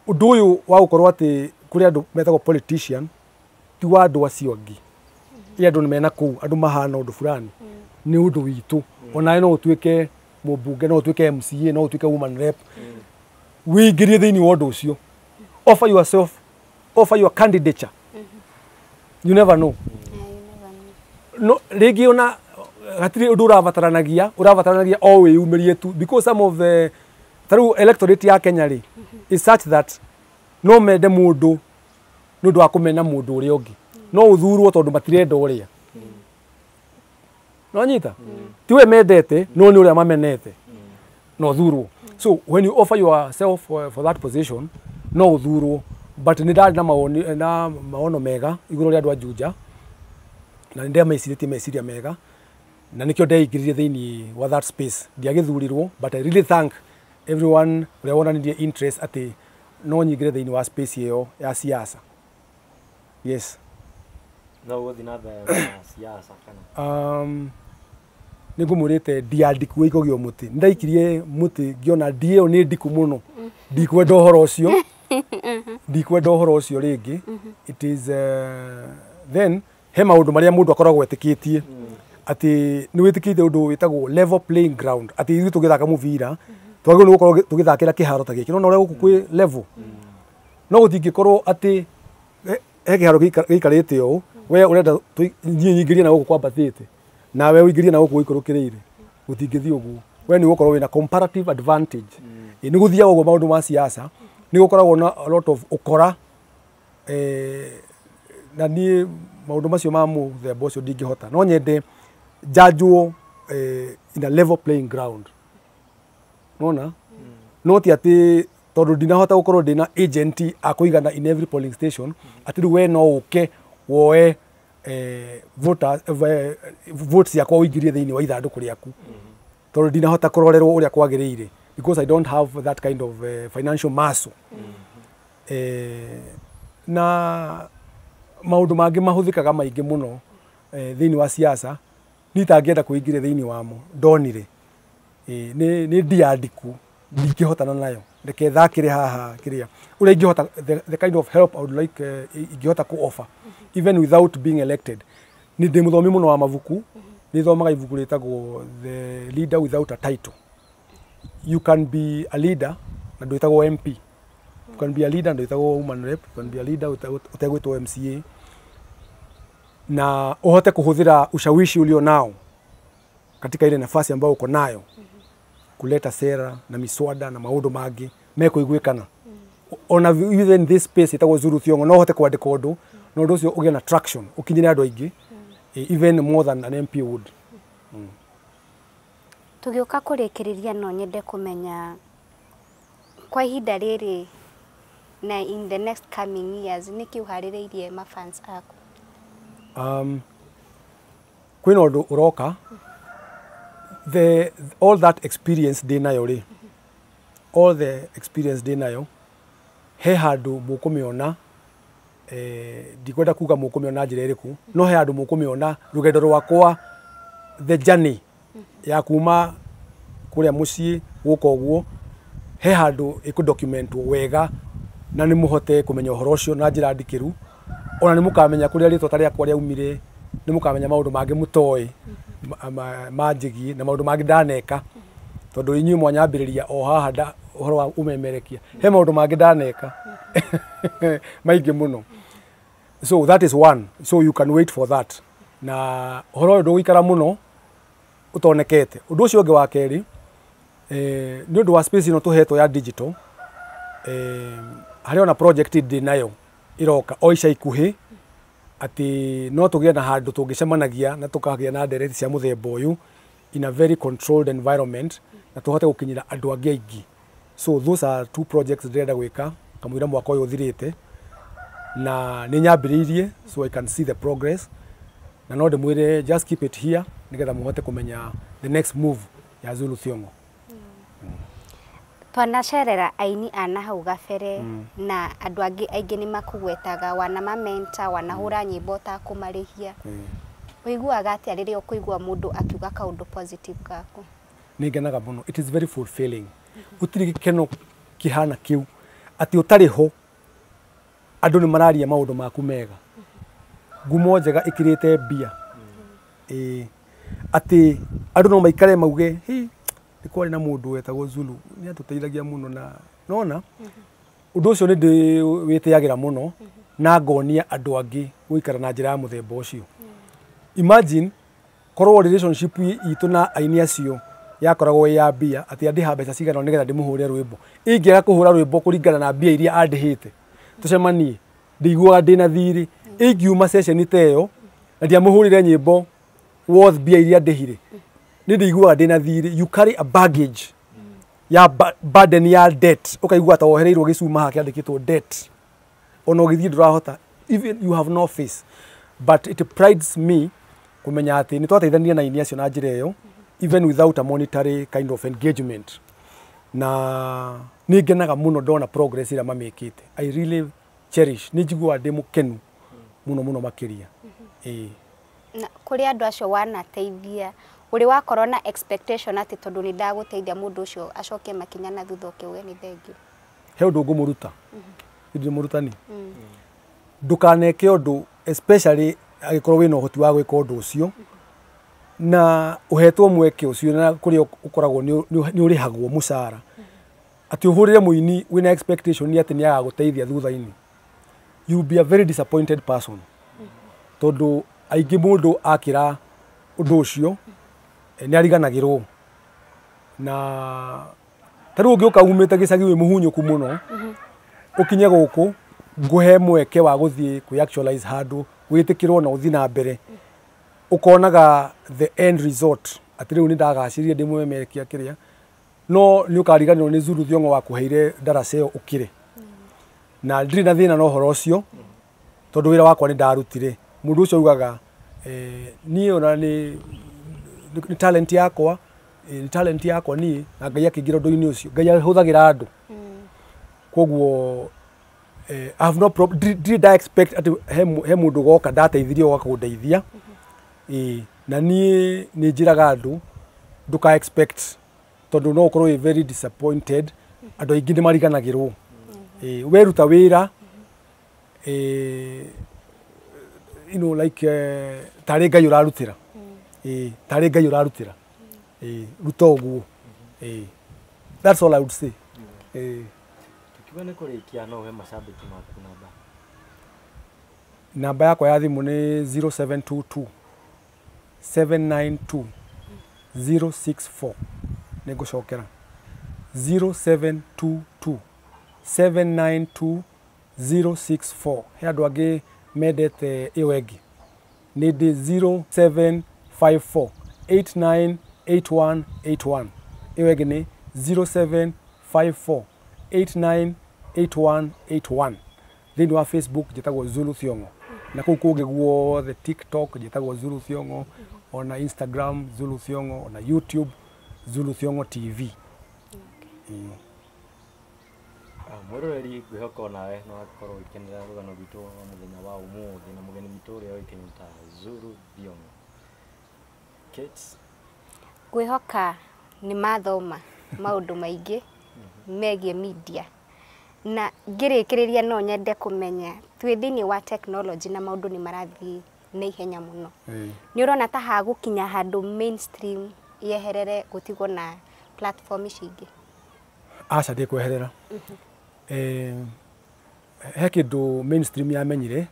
[SPEAKER 2] ũndũ ũyũ wa gũkorwo atĩ kũrĩ andũ metagwo politician ti wa andũ acio angĩ, ĩ andũ mena kũu, andũ mahana ũndũ fulani, nĩ ũndũ witũ. Onawe no ũtuĩke mũmbunge, no ũtuĩke MCA, no ũtuĩke woman rep, wĩingĩrie thĩinĩ wa ũndũ ũcio. Offer yourself, offer your candidature. You never know.
[SPEAKER 3] Yeah, you never know.
[SPEAKER 2] No rĩngĩ ona hatirĩ ũndũ ũrabataranagia, ũrabataranagia o wĩyumĩrie tu, because some of the, ta rĩu electorate ya Kenya rĩ is such that no mende mũndũ nĩ ũndũ wa kũmena mũndũ ũrĩa ũngĩ. No ũthurwo tondũ matirenda ũrĩa no nyita ti we mendete, no nĩ ũrĩa mamenete no ũthurwo. So when you offer yourself for that position, no ũthurwo. But nĩ ndarĩ na mawoni na maono mega igũrũ rĩa andũ a Juja, na nĩ ndamecirĩtie meciria mega, na nĩkĩo ndeingĩririe thĩinĩ wa that space. Ndiagĩthurirwo, but I really thank everyone ũrĩa wonanirie interest atĩ no nyingĩre thĩinĩ wa space ĩyo ya siasa. Yes.
[SPEAKER 1] No ũgũthiĩ na mbere na siasa kana?
[SPEAKER 2] Nĩ ngũmwĩrĩte ndiandikuo ikogio mũtĩ. Nĩ ndaikirie mũtĩ, ngĩona ndi ĩyo nĩ ndiku mũno, ndikwenda ũhoro ũcio, ndikwenda ũhoro ũcio rĩngĩ. It is then he maũndũ marĩa mũndũ akoragwo etĩkĩtie atĩ nĩ wĩtĩkĩtie ũndũ wĩtagwo level playing ground, atĩ ithuĩ tũgĩthaka mũbira twagĩrĩirwo nĩ gũkorwo tũgĩthakĩra kĩharo ta gĩkĩ, nona ũrĩa gũkũ kwĩ level. No gũtingĩkorwo atĩ he kĩharo gĩikarĩte ũũ, we ũrenda niĩ nyingĩrie na gũkũ kwambatĩte, nawe ũingĩrie na gũkũ gũikũrũkĩrĩire. Gũtingĩthiĩ ũguo. We nĩ ũgũkorwo wĩna comparative advantage. Ĩ, nĩ gũthiaga ũguo maũndũ ma siasa, nĩ gũkoragwo na a lot of ũkora, na niĩ maũndũ macio ma mũthemba ũcio ndingĩhota. No nyende njanjwo in a level playing ground, nona no ti atĩ tondũ ndinahota gũkorwo ndĩna agent a kũigana in every polling station, atĩ rĩu we no ũke woe votes ciakwa ũingĩrie thĩinĩ wa ithandũkũ rĩaku, tondũ ndinahota kũrorerwo ũrĩa kwagĩrĩire because I don't have that kind of financial muscle. Na maũndũ mangĩ mahũthĩkaga maingĩ mũno thĩinĩ wa siasa niĩ itangĩenda kwĩingĩria thĩinĩ wamo. Ndonire nĩ ndia ndiku ndingĩhotana nayo. Reke thakĩre haha kĩrĩa ũrĩa ingĩhota, the kind of help I would like, ingĩhota ku offer even without being elected. Nĩ ndĩ mũthomi mũno wa mabuku. Nĩ thomaga ibuku rĩtagwo The Leader Without a Title. You can be a leader na ndwĩtagwo MP. You can be a leader na ndwĩtagwo woman rep. You can be a leader ũtegwĩtwo MCA. Na uhote kuhũthĩra ushawishi ulio nao katika ile nafasi ambayo uko nayo kuleta sera na miswada na maũndũ mangĩ mekũiguĩkana. Ona even this space ĩtagwo Zulu Thiongo no ũhote kwandĩka ũndũ na ũndũ ũcio ũgĩe na traction ũkinyĩre andũ aingĩ, even more than an MP would.
[SPEAKER 3] Tũgĩũka kũrĩkĩrĩria no nyende kũmenya kwa ihinda rĩrĩ na in the next coming years nĩkĩ ũharĩrĩirie mafans aku?
[SPEAKER 2] Kwĩna ũndũ ũroka, the all that experience ndĩ nayo rĩ, all the experience ndĩ nayo, he handũ mũkũmĩona, ndikwenda kuga mũkũmĩona njĩra ĩrĩkũ, no he handũ mũkũmĩona rũgendo rwakwa, the journey ya kuma kũrĩa mũciĩ gũka ũguo, he handũ ĩkũ-documentwo wega na nĩ mũhote kũmenya ũhoro ũcio na njĩra ndikĩru. Ona nĩ mũkamenya kũrĩa rĩtwa ta rĩakwa rĩaumire, nĩ mũkamenya maũndũ mangĩ mũtoĩ manjĩgiĩ na maũndũ mangĩ ndaneka, tondũ inyuĩ mwanyambĩrĩria o haha ũhoro wa ũmemerekia, he maũndũ mangĩ ndaneka maingĩ mũno. So that is one, so you can wait for that. Na ũhoro ũyũ ndũgũikara mũno ũtonekete. Ũndũ ũcio ũngĩ wa kerĩ, nĩ ũndũ wa space ĩno tũhetwo ya digital, harĩ ona project ndĩ nayo ĩroka o ica ikuhĩ, atĩ no tũgĩe na handũ tũngĩcemanagia na tũkagĩa na ndereti cia mũthemba ũyũ in a very controlled environment na tũhote gũkinyĩra andũ angĩ aingĩ. So those are two projects ndĩrenda gwĩka kamũira mwaka ũyũ ũthirĩte, na nĩ nyambĩrĩirie, so I can see the progress, na no ndĩmwĩre just keep it here nĩgetha mũhote kũmenya the next move ya Zulu Thiongo.
[SPEAKER 3] Twanacerera aini a na hau gabere na andũ angĩ aingĩ nĩ makũgwetaga, wanamamenta, wanahũra nyĩmbo ũtakũmarĩhia. Ũiguaga atĩa rĩrĩa ũkũigua mũndũ akiuga kaũndũ positive gaku?
[SPEAKER 2] Nĩ ngenaga mũno. It is very fulfilling. Gũtirĩ gĩkeno kĩhana kĩu atĩ ũtarĩ ho andũ nĩ mararia maũndũ maku mega, ngumo njega ĩkĩrĩte mbia. Atĩ andũ no maikare mauge hi nĩ kwarĩ na mũndũ wetagwo Zulu nĩ atũteithagia mũno, na nona ũndũ ũcio nĩ ndĩwĩtĩagĩra mũno na ngonia andũ angĩ gũikara na njĩra ya mũthemba ũcio. Imagine korwo relationship itũ na aini acio yakoragwo ĩ ya mbia, atĩ andĩha mbeca cigana ũna nĩgetha ndĩmũhũre rwĩmbo, ingĩaga kũhũra rwĩmbo kũringana na mbia iria andĩhĩte tũcemanie ndĩiguaga ndĩna thirĩ, ingiuma session ta ĩyo na ndiamũhũrire nyĩmbo worth mbia iria ndĩhire, nĩ ndĩiguaga ndĩna thirĩ. You carry a baggage ya burden ya debt, ũkaigua ta wohereirwo gĩcuma haha kĩandĩkĩtwo debt, ona ũgĩthiĩ ndũrahota, even you have no face. But it prides me kũmenya atĩ nĩ twateithanirie na aini acio na njĩra ĩyo even without a monetary kind of engagement, na nĩ ngenaga mũno ndona progress ĩrĩa mamĩkĩte. I really cherish, nĩ njiguaga ndĩ mũkenu mũno mũno makĩria.
[SPEAKER 3] Na kũrĩ andũ acio wanateithia, ũrĩ wakorwo na expectation atĩ tondũ nĩ ndagũteithia mũndũ ũcio acoke makinya na thutha ũkĩuge nĩ thengiũ?
[SPEAKER 2] He ũndũ ngũmũruta, ndĩ mũrutani, ndũkaneke ũndũ especially angĩkorwo wĩna ũhoti wa gwĩka ũndũ ũcio na ũhetwo mweke ũcio na kũrĩa ũkoragwo nĩ ũrĩhagwo mũcara, atĩ ũhũrĩre mũini wĩna expectation atĩ nĩ agagũteithia thutha-inĩ, you will be a very disappointed person, tondũ aingĩ mũndũ akĩra ũndũ ũcio nĩ ariganagĩrwo. Na ta rĩu ũngĩũka umĩte gĩcagi wĩ mũhunyũku mũno ũkinye gũkũ ngũhe mweke wa gũthiĩ kwĩ actualize handũ wĩtĩkĩrwo na ũthiĩ na mbere, ũkonaga the end result atĩ rĩu nĩ ndagacĩrire ndĩ mũmemerekia kĩrĩa, no nĩ ũkariganĩrwo nĩ Zulu Thiongo wakũheire ndaraca ĩyo ũkĩre. Na ndirĩ na thĩna na ũhoro ũcio tondũ wĩra wakwa nĩ ndarutire. Mũndũ ũcio augaga niĩ ona nĩ talent yakwa, nĩ talent yakwa niĩ, na Ngai akĩingĩra ũndũ-inĩ ũcio. Ngai ahũthagĩra andũ, koguo I have no problem, ndirĩ nda expect atĩ he mũndũ goka ndateithirie goka kũndeithia. Na niĩ nĩ njĩraga andũ ndũka expect, tondũ no ũkorwo wĩ very disappointed, andũ aingĩ nĩ mariganagĩrwo. Weruta wĩra, you know, like tarĩ Ngai ũrarutĩra, tarĩ Ngai ũrarutĩra, ruta ũguo. That's all I would say. Eh.
[SPEAKER 1] Tukiuga nĩ kũrĩkia, no ũhe macambĩki maku namba.
[SPEAKER 2] Namba yakwa ya thimũ nĩ 0722 792 064. Nĩ ngũcokera, 0722 792 064. He andũ angĩ mendete ĩyo ĩngĩ, nĩ ndĩ 0754 898181. Ĩyo ĩngĩ nĩ 0754 898181. Thĩinĩ wa Facebook njĩtagwo Zulu Thiong'o, na kũu kũngĩ guothe, TikTok njĩtagwo Zulu Thiong'o, ona Instagram Zulu Thiong'o, ona YouTube Zulu Thiong'o TV.
[SPEAKER 1] Mwĩroreri, ngwĩhoka onawe no wakorwo ũgĩkenera rũgano rwitũ rwa mũthenya wa ũmũthĩ na mũgeni witũ ũrĩa ũĩkaine ta Zulu Thiong'o. Kate?
[SPEAKER 3] Ngwĩhoka nĩ mathoma maũndũ maingĩ megiĩ media, na ngĩrĩkĩrĩria no nyende kũmenya, twĩ thĩinĩ wa technology na maũndũ nĩ marathiĩ na ihenya mũno, nĩ ũrona ta hagũkinya handũ mainstream yeherere, gũtigwo na platform ici ingĩ?
[SPEAKER 2] Aca, ndĩkweherera. He kĩndũ mainstream yamenyire,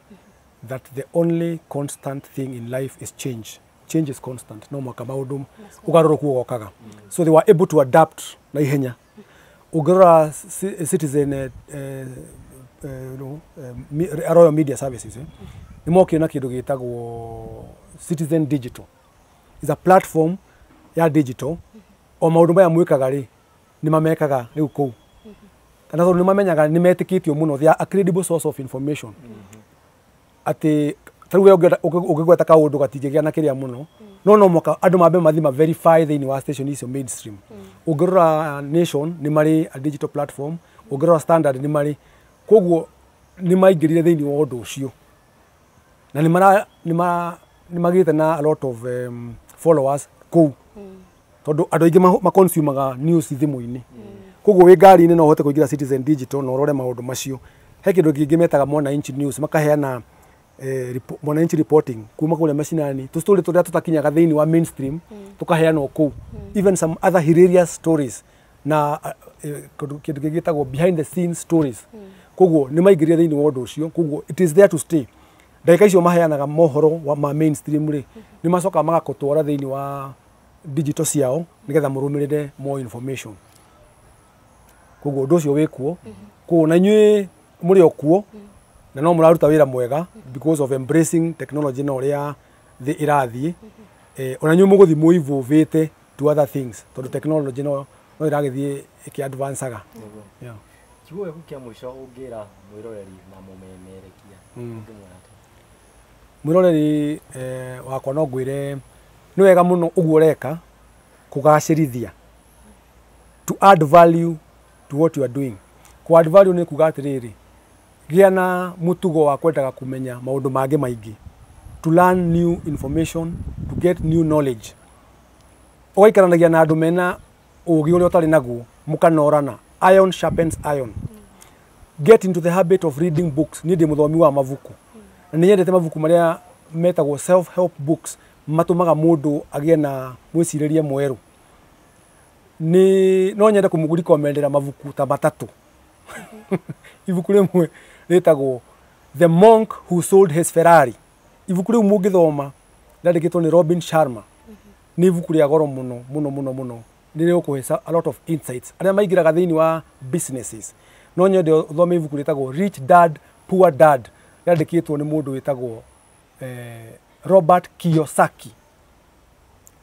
[SPEAKER 2] that the only constant thing in life is change. Change is constant. No mwaka maũndũ ũgarũrũku ũgokaga, so they were able to adapt na ihenya. Ũngĩrora Citizen, no, Royal Media Services, nĩ mokire na kĩndũ gĩtagwo Citizen Digital, is a platform ya digital. O maũndũ maya mwĩkaga rĩ, nĩ mamekaga rĩu kũu, kana tondũ nĩ mamenyaga nĩ metĩkĩtio mũno, they are a credible source of information, atĩ ta rĩu we ũngĩgweta kaũndũ gatingĩgĩa na kĩrĩa mũno, no mwaka andũ mambe mathi ma verify thĩinĩ wa station icio mainstream. Ũngĩrora Nation, nĩ marĩ a digital platform. Ũngĩrora Standard, nĩ marĩ. Koguo nĩ maingĩrire thĩinĩ wa ũndũ ũcio na nĩ magĩte na a lot of followers kũu, tondũ andũ aingĩ maconsumaga news thimũ-inĩ. Koguo wĩ ngari-inĩ no ũhote kũingĩra Citizen Digital na ũrore maũndũ macio. He kĩndũ kĩngĩ metaga Mwananchi News, makaheana Mwananchi reporting kuma kũrĩa macinani, tũ story tũrĩa tũtakinyaga thĩinĩ wa mainstream tũkaheanwo kũu, even some other hilarious stories na kĩndũ kĩngĩ gĩtagwo behind the scenes stories. Koguo nĩ maingĩrire thĩinĩ wa ũndũ ũcio, koguo it is there to stay. Ndagĩka icio maheanaga mohoro ma mainstream rĩ, nĩ macokaga magakũtwara thĩinĩ wa digital ciao nĩgetha mũrũmĩrĩre more information. Koguo ũndũ ũcio wĩkuo. Koguo na inyuĩ mũrĩ o kuo na no mũraruta wĩra mwega because of embracing technology na ũrĩa thĩ ĩrathiĩ. Ona inyuĩ mũgũthiĩ mũivũvĩte to other things, tondũ technology no ĩragĩthiĩ ĩkĩ-advancaga. Yeah.
[SPEAKER 1] Kiugo gĩaku kĩa mũico ũngĩra mwĩroreri na mũmemerekia, ũngĩmwĩra atĩa?
[SPEAKER 2] Mwĩroreri wakwa, no ngwĩre nĩ wega mũno ũguo ũreka kũgacĩrithia, to add value to what you are doing. Ku add value nĩ kuga atĩrĩrĩ, gĩa na mũtugo wa kwendaga kũmenya maũndũ mangĩ maingĩ, to learn new information, to get new knowledge. Ũgaikaranagia na andũ mena ũgĩ ũrĩa ũtarĩ naguo, mũkanorana. Iron sharpens iron. Get into the habit of reading books. Niĩ ndĩ mũthomi wa mabuku na nĩ nyendete mabuku marĩa metagwo self help books, matũmaga mũndũ agĩe na mwĩcirĩrie mwerũ. Nĩ no nyende kũmũrecommendera mabuku ta matatũ. Ibuku rĩmwe rĩtagwo The Monk Who Sold His Ferrari. Ibuku rĩu mũngĩthoma, rĩandĩkĩtwo nĩ Robin Sharma, nĩ ibuku rĩa goro mũno mũno mũno mũno, nĩ rĩgũkũhe a lot of insights arĩa maingĩraga thĩinĩ wa businesses. No nyende ũthome ibuku rĩtagwo Rich Dad Poor Dad, rĩandĩkĩtwo nĩ mũndũ wĩtagwo Robert Kiyosaki.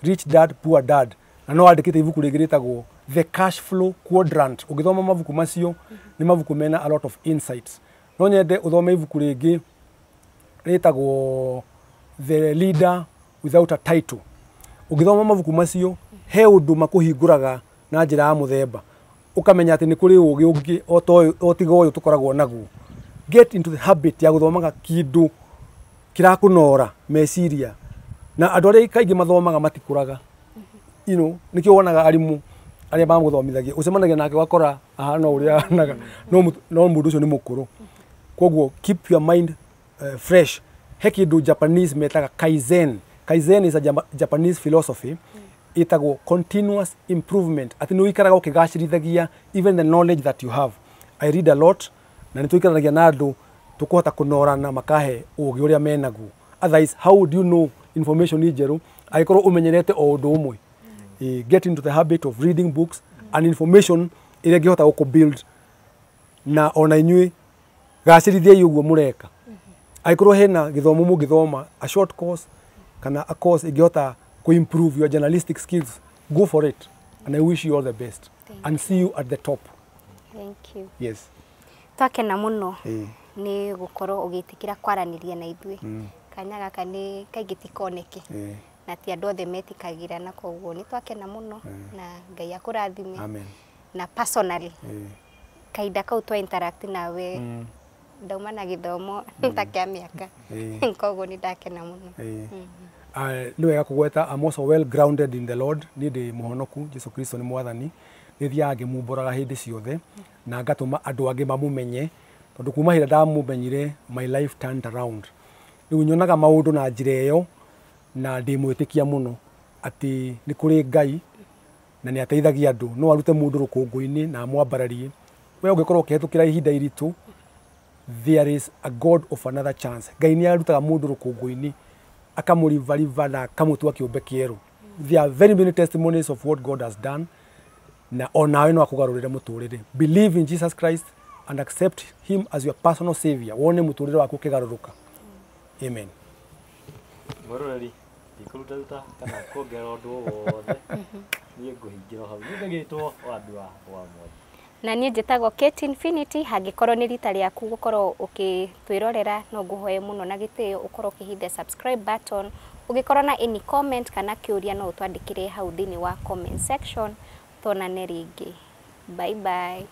[SPEAKER 2] Rich Dad Poor Dad, na no andĩkĩte ibuku rĩngĩ rĩtagwo The Cash Flow Quadrant. Ũngĩthoma mabuku macio, nĩ mabuku mena a lot of insights. No nyende ũthome ibuku rĩngĩ rĩtagwo The Leader Without a Title. Ũngĩthoma mabuku macio, he ũndũ makũhingũraga na njĩra ya mũthemba, ũkamenya atĩ nĩ kũrĩ ũgĩ ũngĩ o tiga ũyũ tũkoragwo naguo. Get into the habit ya gũthomaga kĩndũ kĩrakũnora meciria, na andũ arĩa kaingĩ mathomaga matikũraga. Nĩkĩo wonaga arimũ arĩa mamũthomithagia, ũcemanagia nake ũgakora ahana o ũrĩa ahanaga, no mũndũ ũcio nĩ mũkũrũ. Koguo keep your mind fresh. He kĩndũ Japanese metaga kaizen. Kaizen is a Japanese philosophy. Ĩtagwo continuous improvement, atĩ nĩ ũikaraga ũkĩgacĩrithagia even the knowledge that you have. I read a lot, na nĩ tũikaranagia na andũ tũkũhota kũnorana makahe ũgĩ ũrĩa menaguo. Otherwise, how would you know information njerũ angĩkorwo ũmenyerete o ũndũ ũmwe? Get into the habit of reading books and information ĩrĩa ĩngĩhota gũkũ build, na ona inyuĩ gacĩrithiai ũguo mũreka. Angĩkorwo hena gĩthomo mũngĩthoma, a short course kana a course ĩngĩhota kũ improve your journalistic skills, go for it, and I wish you all the best.
[SPEAKER 3] Thank
[SPEAKER 2] and see you at the top.
[SPEAKER 3] Thank you.
[SPEAKER 2] Yes.
[SPEAKER 3] Twakena mũno
[SPEAKER 2] Ĩĩ.
[SPEAKER 3] nĩ gũkorwo ũgĩtĩkĩra kwaranĩria na ithuĩ. Kanya gaka nĩ kaingĩ tikoneke
[SPEAKER 2] Ĩĩ.
[SPEAKER 3] na ti andũ othe metĩkagĩra, na koguo nĩ twakena mũno na Ngai akũrathime.
[SPEAKER 2] Amen.
[SPEAKER 3] Na personally,
[SPEAKER 2] Ĩĩ.
[SPEAKER 3] kahinda kau twa interact nawe, ndauma na gĩthomo ta kĩa mĩaka. Koguo nĩ ndakena mũno.
[SPEAKER 2] Ĩĩ. Ah, nĩ wega kũgweta, I'm also well grounded in the Lord. Niĩ ndĩ mũhonoku, Jesu Kristo nĩ mwathani. Nĩ thiaga ngĩmumbũraga hĩndĩ ciothe na ngatũma andũ angĩ mamũmenye, tondũ kuma hĩndĩ ndamũmenyire, my life turned around. Rĩu nyonaga maũndũ na njĩra ĩyo, na ndĩ mwĩtĩkia mũno atĩ nĩ kũrĩ Ngai na nĩ ateithagia andũ. No arute mũndũ rũkũngũ-inĩ na amwambararie. We ũngĩkorwo ũkĩhetũkĩra ihinda iritũ, there is a God of another chance. Ngai nĩ arutaga mũndũ rũkũngũ-inĩ, akamũrivariva na akamũtua kĩũmbe kĩerũ. There are very many testimonies of what God has done, na onawe no akũgarũrĩre mũtũrĩre. Believe in Jesus Christ and accept him as your personal savior, wone mũtũrĩre waku ũkĩgarũrũka. Amen.
[SPEAKER 1] Mwĩroreri, ndikũrutaruta kana kuongerera ũndũ o wothe, niĩ ngũhingĩra hau. Niĩ ngagĩtwo Wambua wa Mwangi.
[SPEAKER 3] Na niĩ njĩtagwo Kate Infinity. Hangĩkorwo nĩ rita rĩaku gũkorwo ũkĩtwĩrorera, no ngũhoe mũno na gĩtĩo ũkorwo ũkĩhitha subscribe button. Ũngĩkorwo na any comment kana kĩũria, no ũtwandĩkĩre hau thĩinĩ wa comment section. Tuonane rĩngĩ, bye bye.